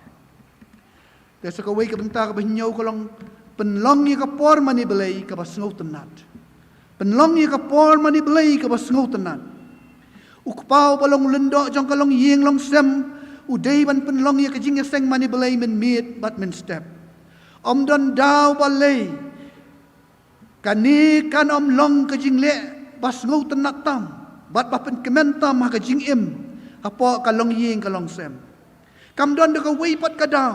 Te sa kawei ka bynta kaba hynñiew ka long, pynlong ïa ka por mane Blei kaba sngewtynnat. Pynlong ïa ka por mane Blei kaba sngewtynnat. U kpa uba long u lyngdoh jong ka longïing longsem u dei ban pynlong ïa ka jingïaseng mane Blei mynmiet bad mynstep. Ym don daw balei kane kan ym long ka jingleh ba sngewtynnat tam bad ba pynkmen tam ha ka jingim hapoh ka longïing ka longsem. Kam don da kawei pat ka daw,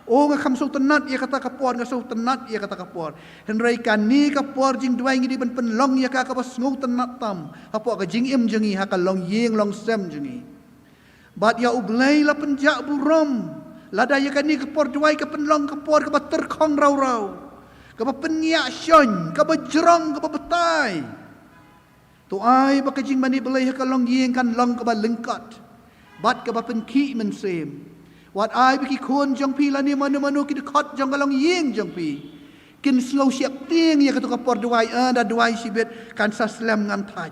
o, nga kham sngewtynnat ïa kata ka por, nga sngewtynnat ïa kata ka por. Hynrei kane ka por jingduwai ngi dei ban pynlong ïa ka kaba sngewtynnat tam hapoh ka jingim jong ngi ha ka longïing longsem jong ngi. Bad ïa U Blei la pynjah burom lada ïa kane ka por duwai ka pynlong ka por kaba tyrkhong raw raw, kaba pynngiah shon, kaba jrong, kaba batai. To ai ba ka jingmane Blei ha ka longïing kan long kaba lyngkot bad kaba pynkhih mynsiem. Wat ai ba ki khun jong phi lane mano mano ki dkhot jong ka longïing jong phi kin sngew sheptieng ïa kato ka por duwai, eh, da duwai shibit kan sa slem ngan thait.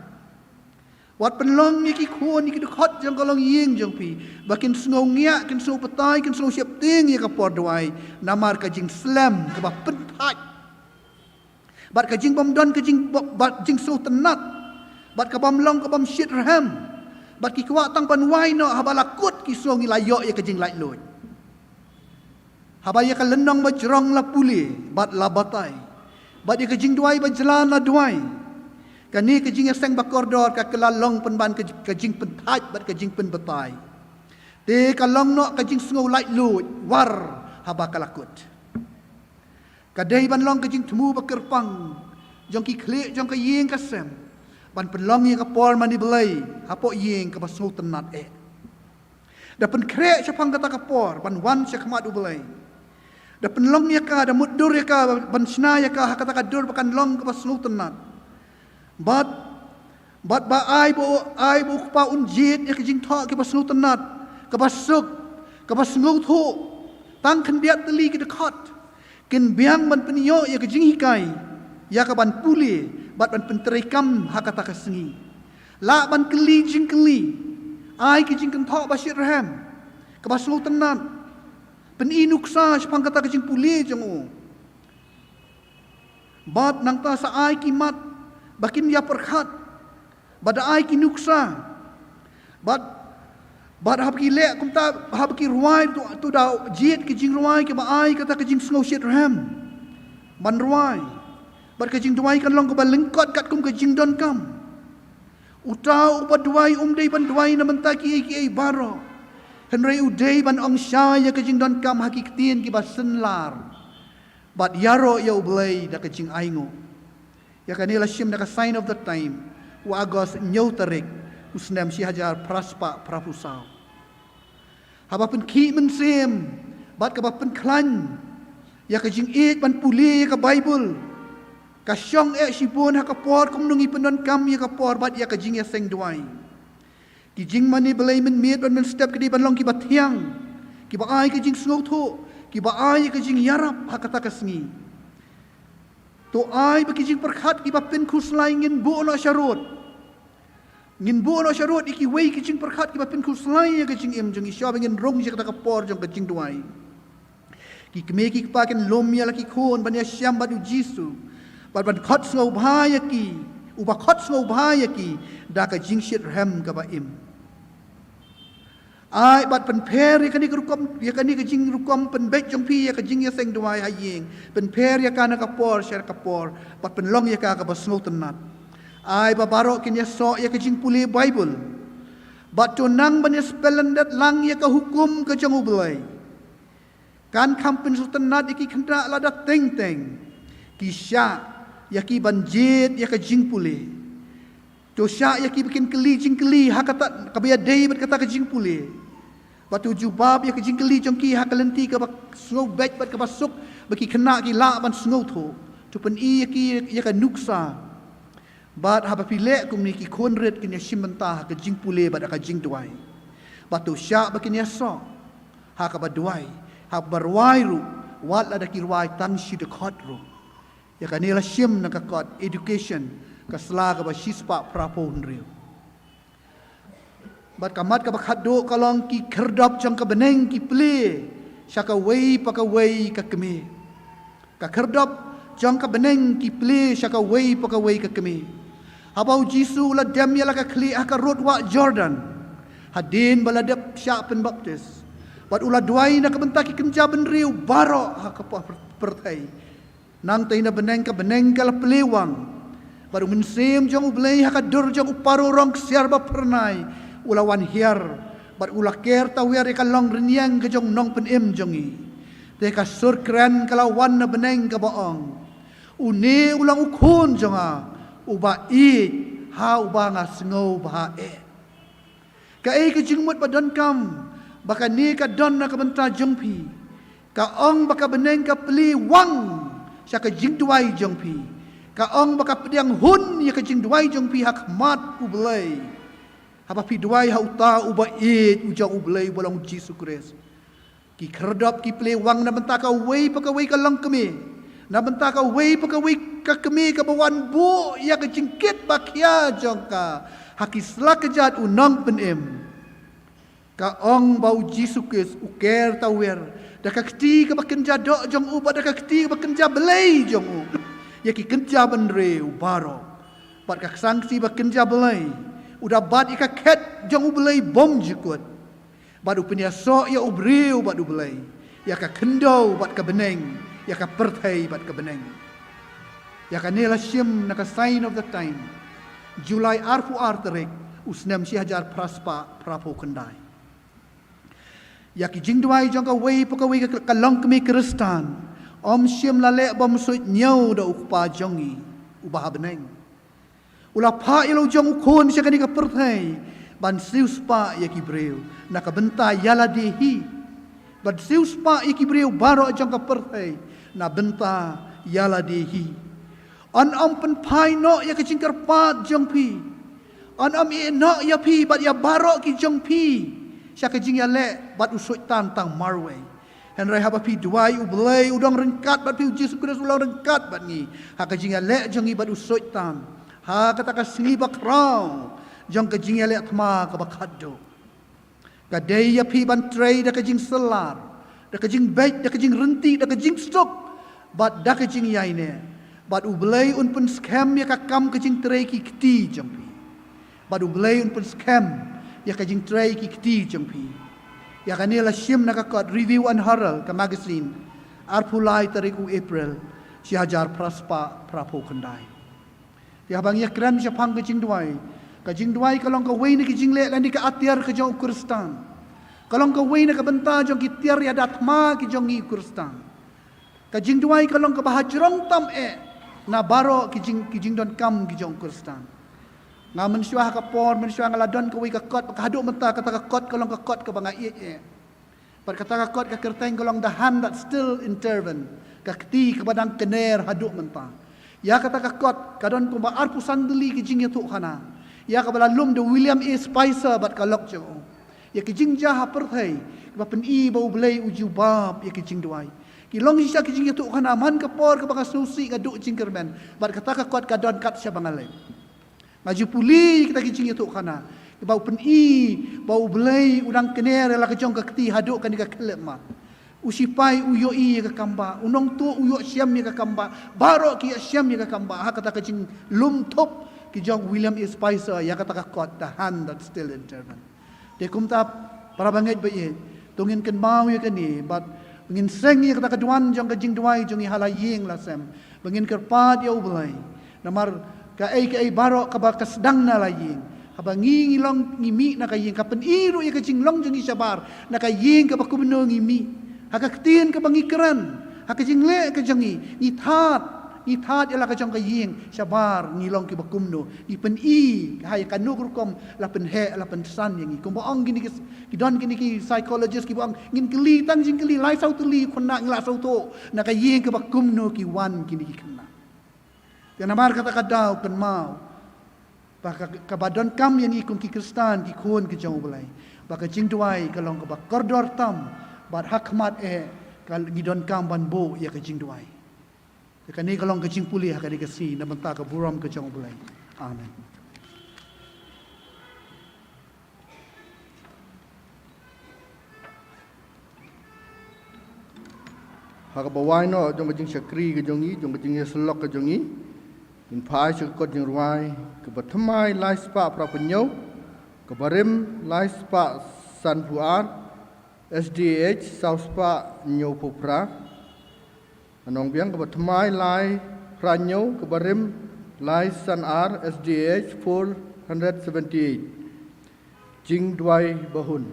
Wat pynlong ïa ki khun ïa ki dkhot jong ka longïing jong phi ba kin sngew ngiah, kin sngew batai, kin sngew sheptieng ïa ka por duwai, namar ka jingslem kaba pynthait. Bad ka jingbym don ka jing, bad jingsngewtynnat, bad ka bym long ka bym shit rhem, bad ki kwah tang ban wai noh haba la kut ki sngew ngi la ïoh ïa ka jinglaitluid. Haba ïa ka lynnong ba jrong la pule bad la batai, bad ïa ka jingduwai ba jlan la duwai, kane ka jingïaseng ba kordor ka kylla long pynban ka, ka jingpynthait bad ka jingpynbatai. Te ka long noh ka jingsngew laitluid war haba ka la kut. Ka dei ban long ka jingthmu ba kyrpang jong ki khlieh jong ka ïing ka sem ban pynlong ïa ka por mane Blei hapoh ïing kaba sngewtynnat eh. Da pynkhreh shaphang kata ka por ban wan sha khmat U Blei. Da pynlong ïa ka, da mutdur ïa ka, ban shna ïa ka ha kata ka dur ba kan long kaba sngewtynnat. Bad bad ba ai ba ai ba u kpa un jied ïa ka jingthoh kaba sngewtynnat, kaba suk, kaba sngewthuh. Tang khyndiat tylli ki dkhot kin biang ban pynïoh ïa ka jinghikai ïa ka ban pule bad ban pyntreikam ha kata ka sngi. Lah ban kylli jingkylli, ai ki jingkynthoh ba shitrhem, kaba sngewtynnat. Pyni nuksa shaphang kata ka jingpule jong u. Bad nangta sa ai ki mat ba kin ïa pyrkhat, bad da ai ki nuksa. Bad bad haba ki leh kumta, haba ki rwai tu, tu da jied ki jingrwai kiba ai kata ka jingsngew shitrhem ban rwai. Bad ka jingduwai kan long kaba lyngkot katkum ka jingdonkam. Uta uba duwai um dei ban duwai na bynta kiei kiei baroh, hynrei u dei ban ong shai ïa ka jingdonkam ha ki ktien kiba synlar bad ïaroh ïa U Blei da ka jingainguh. Ïa kane la shim na ka Sign of the Time, u August hynñiew tarik, u snem shi hajar phra spah phra phew saw. Haba pynkhih mynsiem bad kaba pynkhlaiñ ïa ka jingïeit ban pule ïa ka Baibl, ka shong eh shibun ha ka por kumno ngi pyndonkam ïa ka por bad ïa ka jingïaseng duwai. Ki jingmane Blei mynmiet bad mynstep ki dei ban long kiba thiang, kiba ai ka jingsngewthuh, kiba ai ka jingïarap ha kata ka sngi. To ai ba ki jingpyrkhat kiba pynkhuslai ngin buh noh sharud. Ngin buh noh sharud ïa kiwei ki jingpyrkhat kiba pynkhuslai ïa ka jingim jong ngi, shwa ba ngin rung sha kata ka por jong ka jingduwai. Ki kmie ki kpa kin lum ïa la ki khun ban ïashem bad U Jisu, bad ban khot sngewbha ïa ki, uba khot sngewbha ïa ki da ka jingshitrhem kaba im. Ai bad pynpher ïa kane ka rukom, ïa kane ka jingrukom pynbeit jong phi ïa ka jingïaseng duwai ha ïing. Pynpher ïa ka na ka por sha ka por, bad pynlong ïa ka kaba sngewtynnat. Ai ba baroh kin ïasoh ïa ka jingpule Baibl, bad to nang ban ïaspellyndet lang ïa ka hukum ka jong U Blei. Kan kham pynsngewtynnat ïa ki khynnah lada teng teng ki shah ïa ki ban jied ïa ka jingpule. To shah ïa ki ba kin kylli jingkylli ha kata kaba ïadei bad kata ka jingpule. Bad to jubab ïa ka jingkylli jong ki ha ka lynti kaba sngewbeit bad kaba suk, ba ki khynnah ki lah ban sngewthuh. To pyni ïa ki ïa ka nuksa. Bad haba phi leh kumne, ki khun rit kin ïashim bynta ha ka jingpule bad ha ka jingduwai. Bad to shah ba kin ïasoh ha kaba duwai, ha kaba rwai ruh, wat lada ki rwai tang shi dkhot ruh. Ïa kane la shim na ka kot Education, ka sla kaba shispah phraphew hynriew. Bad ka mat kaba khatduh ka long ki khyrdop jong ka bneng ki plie sha kawei pa kawei ka kmie. Ka khyrdop jong ka bneng ki plie sha kawei pa kawei ka kmie. Haba U Jisu u la dem ïa la ka khlieh ha ka rud wah Jordan, hadien ba la dep shah pynbaptis, bad u la duwai na ka bynta ki kynja bynriew baroh ha ka por-, pyrthei. Nangta na bneng ka bneng ka la plie wang. Bad U Mynsiem jong U Blei ha ka dur jong u Paro rong ksiar ba phyrnai u la wan hiar, bad u la ker tawiar ïa ka longrynïeng ka jong u Nongpynim jong ngi. Te ka sur kren ka la wan na bneng kaba ong, "Une u long u Khun jong nga, uba ïeit, ha uba nga sngewbha eh." Kaei ka jingmut ba donkam ba kane ka don na ka bynta jong phi? Ka ong ba ka bneng ka plie wang sha ka jingduwai jong phi. Ka ong ba ka pdiang hun ïa ka jingduwai jong phi ha khmat U Blei, haba phi duwai ha uta uba ïeit, u jong U Blei uba long U Jisu Khrist. Ki khyrdop ki plie wang na bynta kawei pa kawei ka longkmie, na bynta kawei pa kawei ka kmie kaba wan buh ïa ka jingkit ba khia jong ka ha ki sla kjat u Nongpynim. Ka ong ba U Jisu Khrist u ker tawiar da ka kti kaba kynja doh jong u, bad da ka kti kaba kynja Blei jong u, ïa ki kynja bynriew baroh. Bad ka ksangkti ba kynja Blei, u da bat ïa ka khet jong U Blei bymjukut. Bad u pynïasoh ïa u briew bad U Blei, ïa ka khyndew bad ka bneng, ïa ka pyrthei bad ka bneng. Ïa kane la shim na ka Sign of the Time, July arphew ar tarik, u snem shi hajar phra spah phraphew khyndai. Ïa ki jingduwai jong kawei pa kawei ka, ka longkmie Khristan, Ym shym la leh bymsuidñiew da u Kpa jong ngi uba ha bneng. U la phah ïa la u jong u Khun sha kane ka pyrthei ban siewspah ïa ki briew na ka bynta ïa lade hi. Ban siewspah ïa ki briew baroh jong ka pyrthei na bynta ïa lade hi. Yn ym pynphai noh ïa ka jingkyrpad jong phi. Yn ym ïeh noh ïa phi bad ïa baroh ki jong phi sha ka jingïaleh bad u Soitan tang marwei. Hynrei haba phi duwai, U Blei u dang ryngkat bad phi, U Jisu Khrist u dang ryngkat bad ngi ha ka jingïaleh jong ngi bad u Soitan ha kata ka sngi bakhraw jong ka jingïaleh thma kaba khatduh. Ka dei ïa phi ban trei da ka jingsyllab, da ka jingbeit, da ka jingryntih, da ka jingsuk bad da ka jingïaineh. Bad U Blei un pynskhem ïa ka kam ka jingtrei ki kti jong phi. Bad U Blei un pynskhem ïa ka jingtrei ki kti jong phi. Ïa kane la shim na ka kot Review and Herald, ka magazine, arphew lai tarik u April, shi hajar phra spah phraphew khyndai. Te haba ngi ïakren shaphang ka jingduwai, ka jingduwai ka long kawei na ki jingleh lane ka atiar ka jong u Khristan. Ka long kawei na ka bynta jong ki tiar ïada thma ki jong ngi u Khristan. Ka jingduwai ka long kaba hajrong tam eh na baroh ki jing, ki jingdonkam ki jong u Khristan. Nga mynshuwa ha ka por, mynshuwa nga la don kawei ka kot, ka haduh mynta kata ka kot ka long ka kot kaba nga ïeit eh. Bad kata ka kot ka kyrteng ka long The Hand That Still Intervene, ka kti kaba dang kyner haduh mynta. Ïa kata ka kot ka don kumba arphew san tylli ki jingïathuhkhana ïa kaba la lum da u William A. Spicer bad ka lok jong u. Ïa ki jingjia ha pyrthei kiba pyni ba U Blei u jubab ïa ki jingduwai. Ki long shisha ki jingïathuhkhana man ka por kaba nga sngewsih nga duh jingkyrmen. Bad kata ka kot ka don kat shaba nga leit. Nga ju pule ïa kita ki jingïathuhkhana kiba u pyni ba U Blei u dang kyner ïa la ka jong ka kti haduh kane ka khyllipmat. U sipai u ïohi ïa ka kambah, u nongtuh u ïohshem ïa ka kambah, baroh ki ïohshem ïa ka kambah. Ha kata ka jinglum thup ki jong William A. Spicer ïa kata ka kot The Hand That Still Intervene. Te kumta, para bangeit ba ïeit, to ngin kynmaw ïa kane bad ngin seng ïa kata ka duwan jong ka jingduwai jong ngi ha la ïing la sem ba ngin kyrpad ïa U Blei. Namar kaei kaei baroh kaba ka sdang na la ïing, haba ngi ngi long ngi mih na ka ïing, ka pyni ruh ïa ka jinglong jong ngi shabar na ka ïing kaba kumno ngi mih. Ha ka ktien kaba ngi kren, ha ka jingleh ka jong ngi, ngi thad, ngi thad ïa la ka jong ka ïing shabar ngi long kiba kumno. Ngi pyni ha ïa kano ka rukom la pynheh la pynsan ïa ngi. Kumba ong kine ki, ki don kine ki psychologist kiba ong ngin kylli tang jingkylli lai saw tylli khynnah ngi la sngewthuh na ka ïing kaba kumno ki wan kine ki khynnah. Te namar kata ka daw kynmaw ba ka, kaba donkam ïa ngi kum ki Khristan ki khun ki jong U Blei ba ka jingduwai ka long kaba kordor tam bad ha khmat eh ka ngi donkam ban buh ïa ka jingduwai. Te kane ka long ka jingpule ha kane ka sngi na bynta ka burom ka jong U Blei. Amen. Ha kaba wai noh jong ka jingshakri ka jong ngi, jong ka jingïasyllok ka jong ngi, ngin phai sha ka kot jingrwai kaba thymmai lai spah phra phew hynñiew, kaba rim lai spah san phew ar, S D A H saw spah hynñiew phew phra. Nongbiang, kaba thymmai lai phra hynñiew, kaba rim lai san ar, S D A H four hundred seventy-eight. Jingduwai ba hun.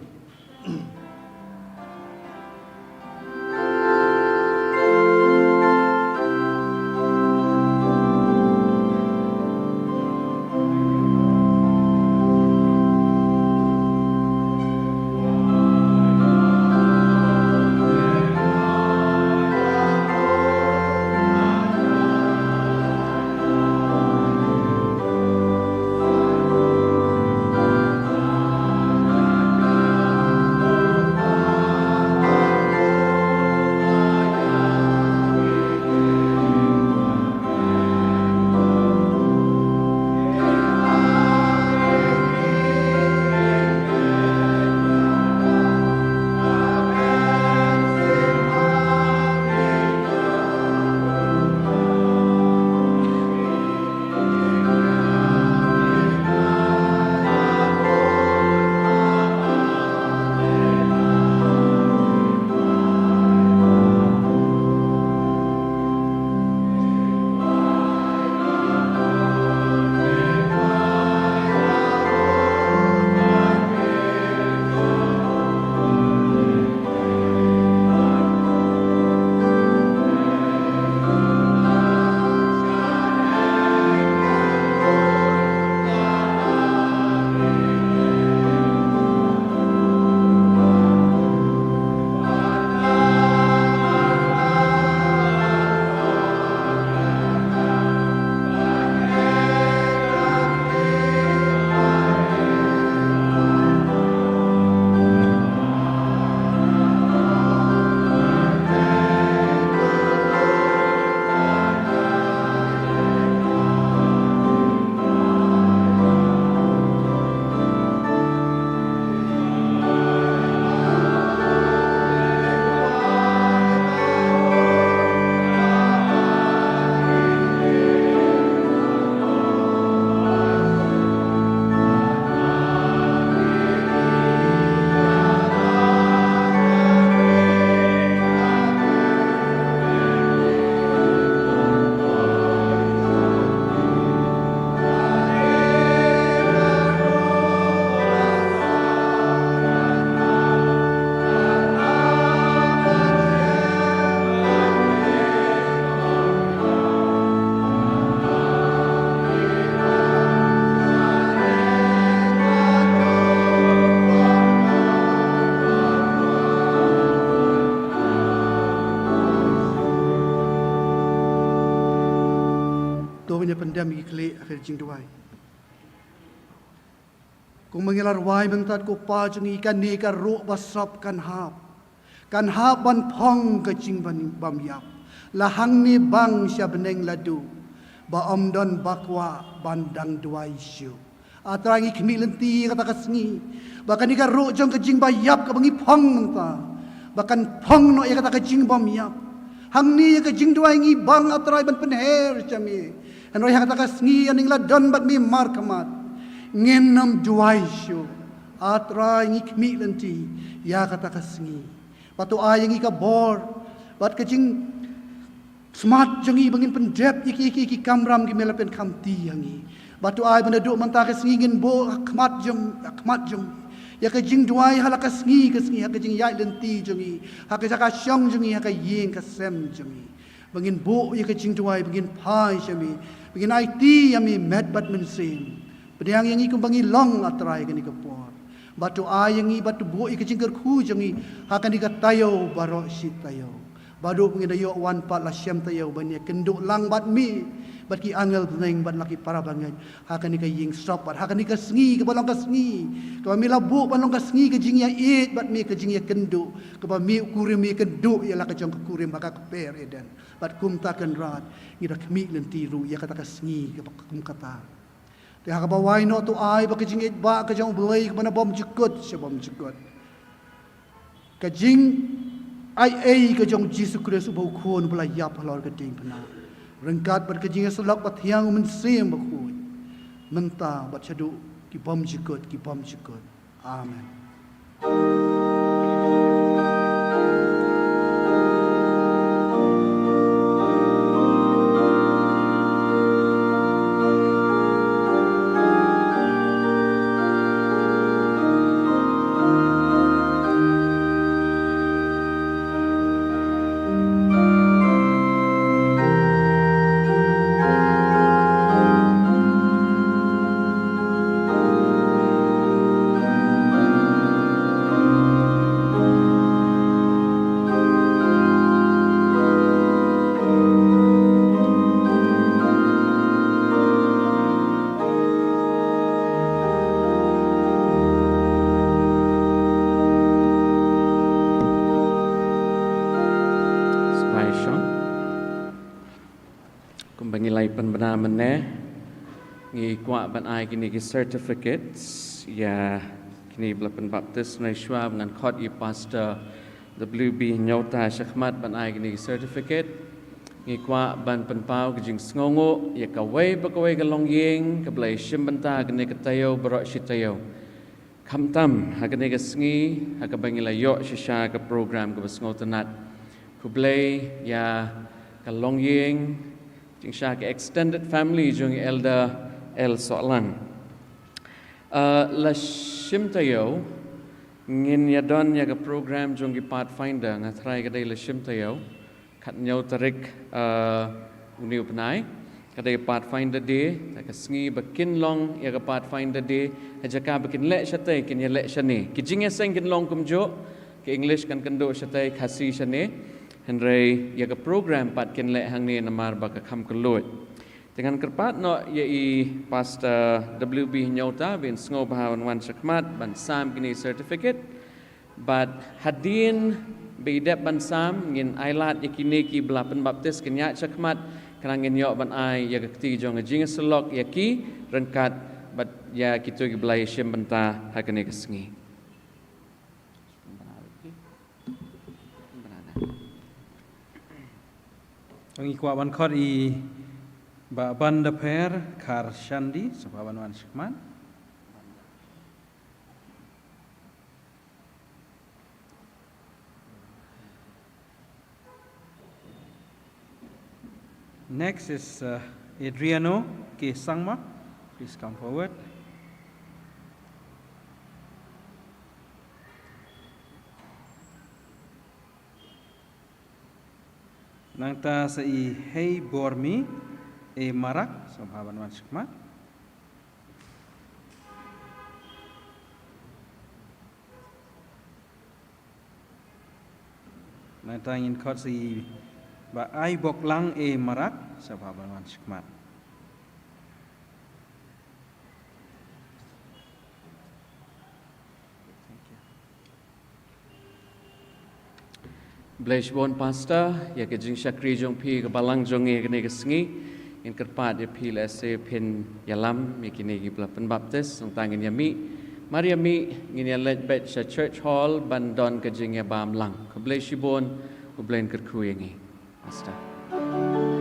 pyndem ïa ki khlieh ha ka jingduwai. Kumba ngi la rwai mynta ko Pa jong ngi, kane ka ruh ba sop kan hap. Kan hap ban phong ka jingbam ïap. La hangne bang sha bneng la duh. Ba ym don ba kwah ban dang duwai shuh. A Trai ngi khmih lynti ïa kata ka sngi. Ba kane ka ruh jong ka jingbaïap kaba ngi phong mynta. Ba kan phong noh ïa kata ka jingbam ïap. Hangne ïa ka jingduwai ngi bang A Trai ban pynher sha me. Hynrei ha kata ka sngi ïa ning la don bad me markhmat. Ngin ym duwai shuh. A Trai ngi khmih lynti ïa kata ka sngi. Ba to ai ïa ngi ka bor. Bad ka jing smat jong ngi ba ngin pyndep ïa ki, ki, ki kamram ki me la pynkhamti ïa ngi. Ba to ai ba naduh mynta ka sngi ngin buh ha khmat jong, ha khmat jong. Ïa ka jingduwai ha la ka sngi ka sngi ha ka jingïaid lynti jong ngi. Ha ka jaka shong jong ngi ha ka ïing ka sem jong ngi. Ba ngin buh ïa ka jingduwai ba ngin phai sha me. Ba ngin aiti ïa me met bad mynsiem. Pdiang ïa ngi kumba ngi long A Trai kane ka por. Ba to ai ïa ngi ba to buh ïa ka jingkyrkhu jong ngi ha kane ka taïew baroh shi taïew. Ba duh ba ngin da ïoh wan pat la shem taïew ban ïakynduh lang bad me bad ki angel bneng bad la ki para bangeit ha kane ka ïing sop bad ha kane ka sngi kaba long ka sngi kaba me la buh ban long ka sngi ka jingïaieit bad me ka jingïakynduh kaba me u kurim me ïakynduh ïa la ka jong ka kurim ha ka kper Eden. Bad kumta Kynrad ngi da khmih lynti ruh ïa kata ka sngi kaba kum kata. Te ha kaba wai noh to ai ba ka jingïeit ba ka jong U Blei kaba na bymjukut sha bymjukut. Ka jingaiei ka jong U Jisu Khrist uba u Khun ba la ïap halor ka diengphna. Ryngkat bad ka jingïasyllok ba thiang U Mynsiem Bakhuid. Mynta bad shaduh ki bymjukut ki bymjukut. Amen. Spy shong. Kumba ngi la ïa pynbna mynne, ngi kwah ban ai kine ki certificates ïa kine ba la pynbaptis. Nai shuwa ba ngan khot ïa Pastor W B Hynñiewta shakhmat ban ai kine ki certificate, ngi kwah ban pynpaw ka jingsngewnguh ïa kawei pa kawei ka longïing kaba la ïashim bynta kane ka taïew baroh shi taïew. Khamtam ha kane ka sngi ha kaba ngi la ïoh shisha ka program kaba sngewtynnat. Khublei ïa ka longïing, jingshisha ka extended family jong i Elder L Sohlang. Ah, la shim taïew ngin ïa don ïa ka program jong ki Pathfinder, nga tharai ka dei la shim taïew. Khathynñiew tarik, eh, une u bnai. Ka dei Pathfinder Day, ta ka sngi ba kin long ïa ka Pathfinder Day, ha jaka ba kin leh shatei kin ïa leh shane. Ki jingïaseng kin long kumjuh, ka English kan kynduh shatei, Khasi shane. Hynrei ïa ka program pat kin leh hangne namar ba ka kham kylluid. Te ngan kyrpad noh ïa i Pastor W B Hynñiewta, ba in sngewbha ban wan shakhmat, ban sam kine certificate. Bad hadien ba i dep ban sam ngin ailad ïa kine ki ba la pynbaptis kin ïaid shakhmat, khnang ngin ïoh ban ai ïa ka kti jong ka jingïasyllok ïa ki ryngkat bad ïa kito ki ba la ïashim bynta ha kane ka sngi. Ngi kwah ban khot i Bah Bandapher Kharshandi, sngewbha ban wan shakhmat. Next is, uh, Adriano K Sangma. Please come forward. Nangta sa i Hei Bormi, e Marak, sngewbha ban wan shakhmat. Nangta ngin khot sa i Bah Aiboklang, e Marak, sngewbha ban wan shakhmat. Khublei shibun Pastor, ïa ka jingshakri jong phi ka balang jong ngi kane ka sngi. Ngin kyrpad ïa phi lehse phin ïalam ïa kine kiba la pynbaptis, nangta ngin ïa mih. Mar ïa mih ngin ïa leit beit sha Church Hall ban don ka jingïabam lang. Khublei shibun, U Blei un kyrkhu ïa ngi. Pastor.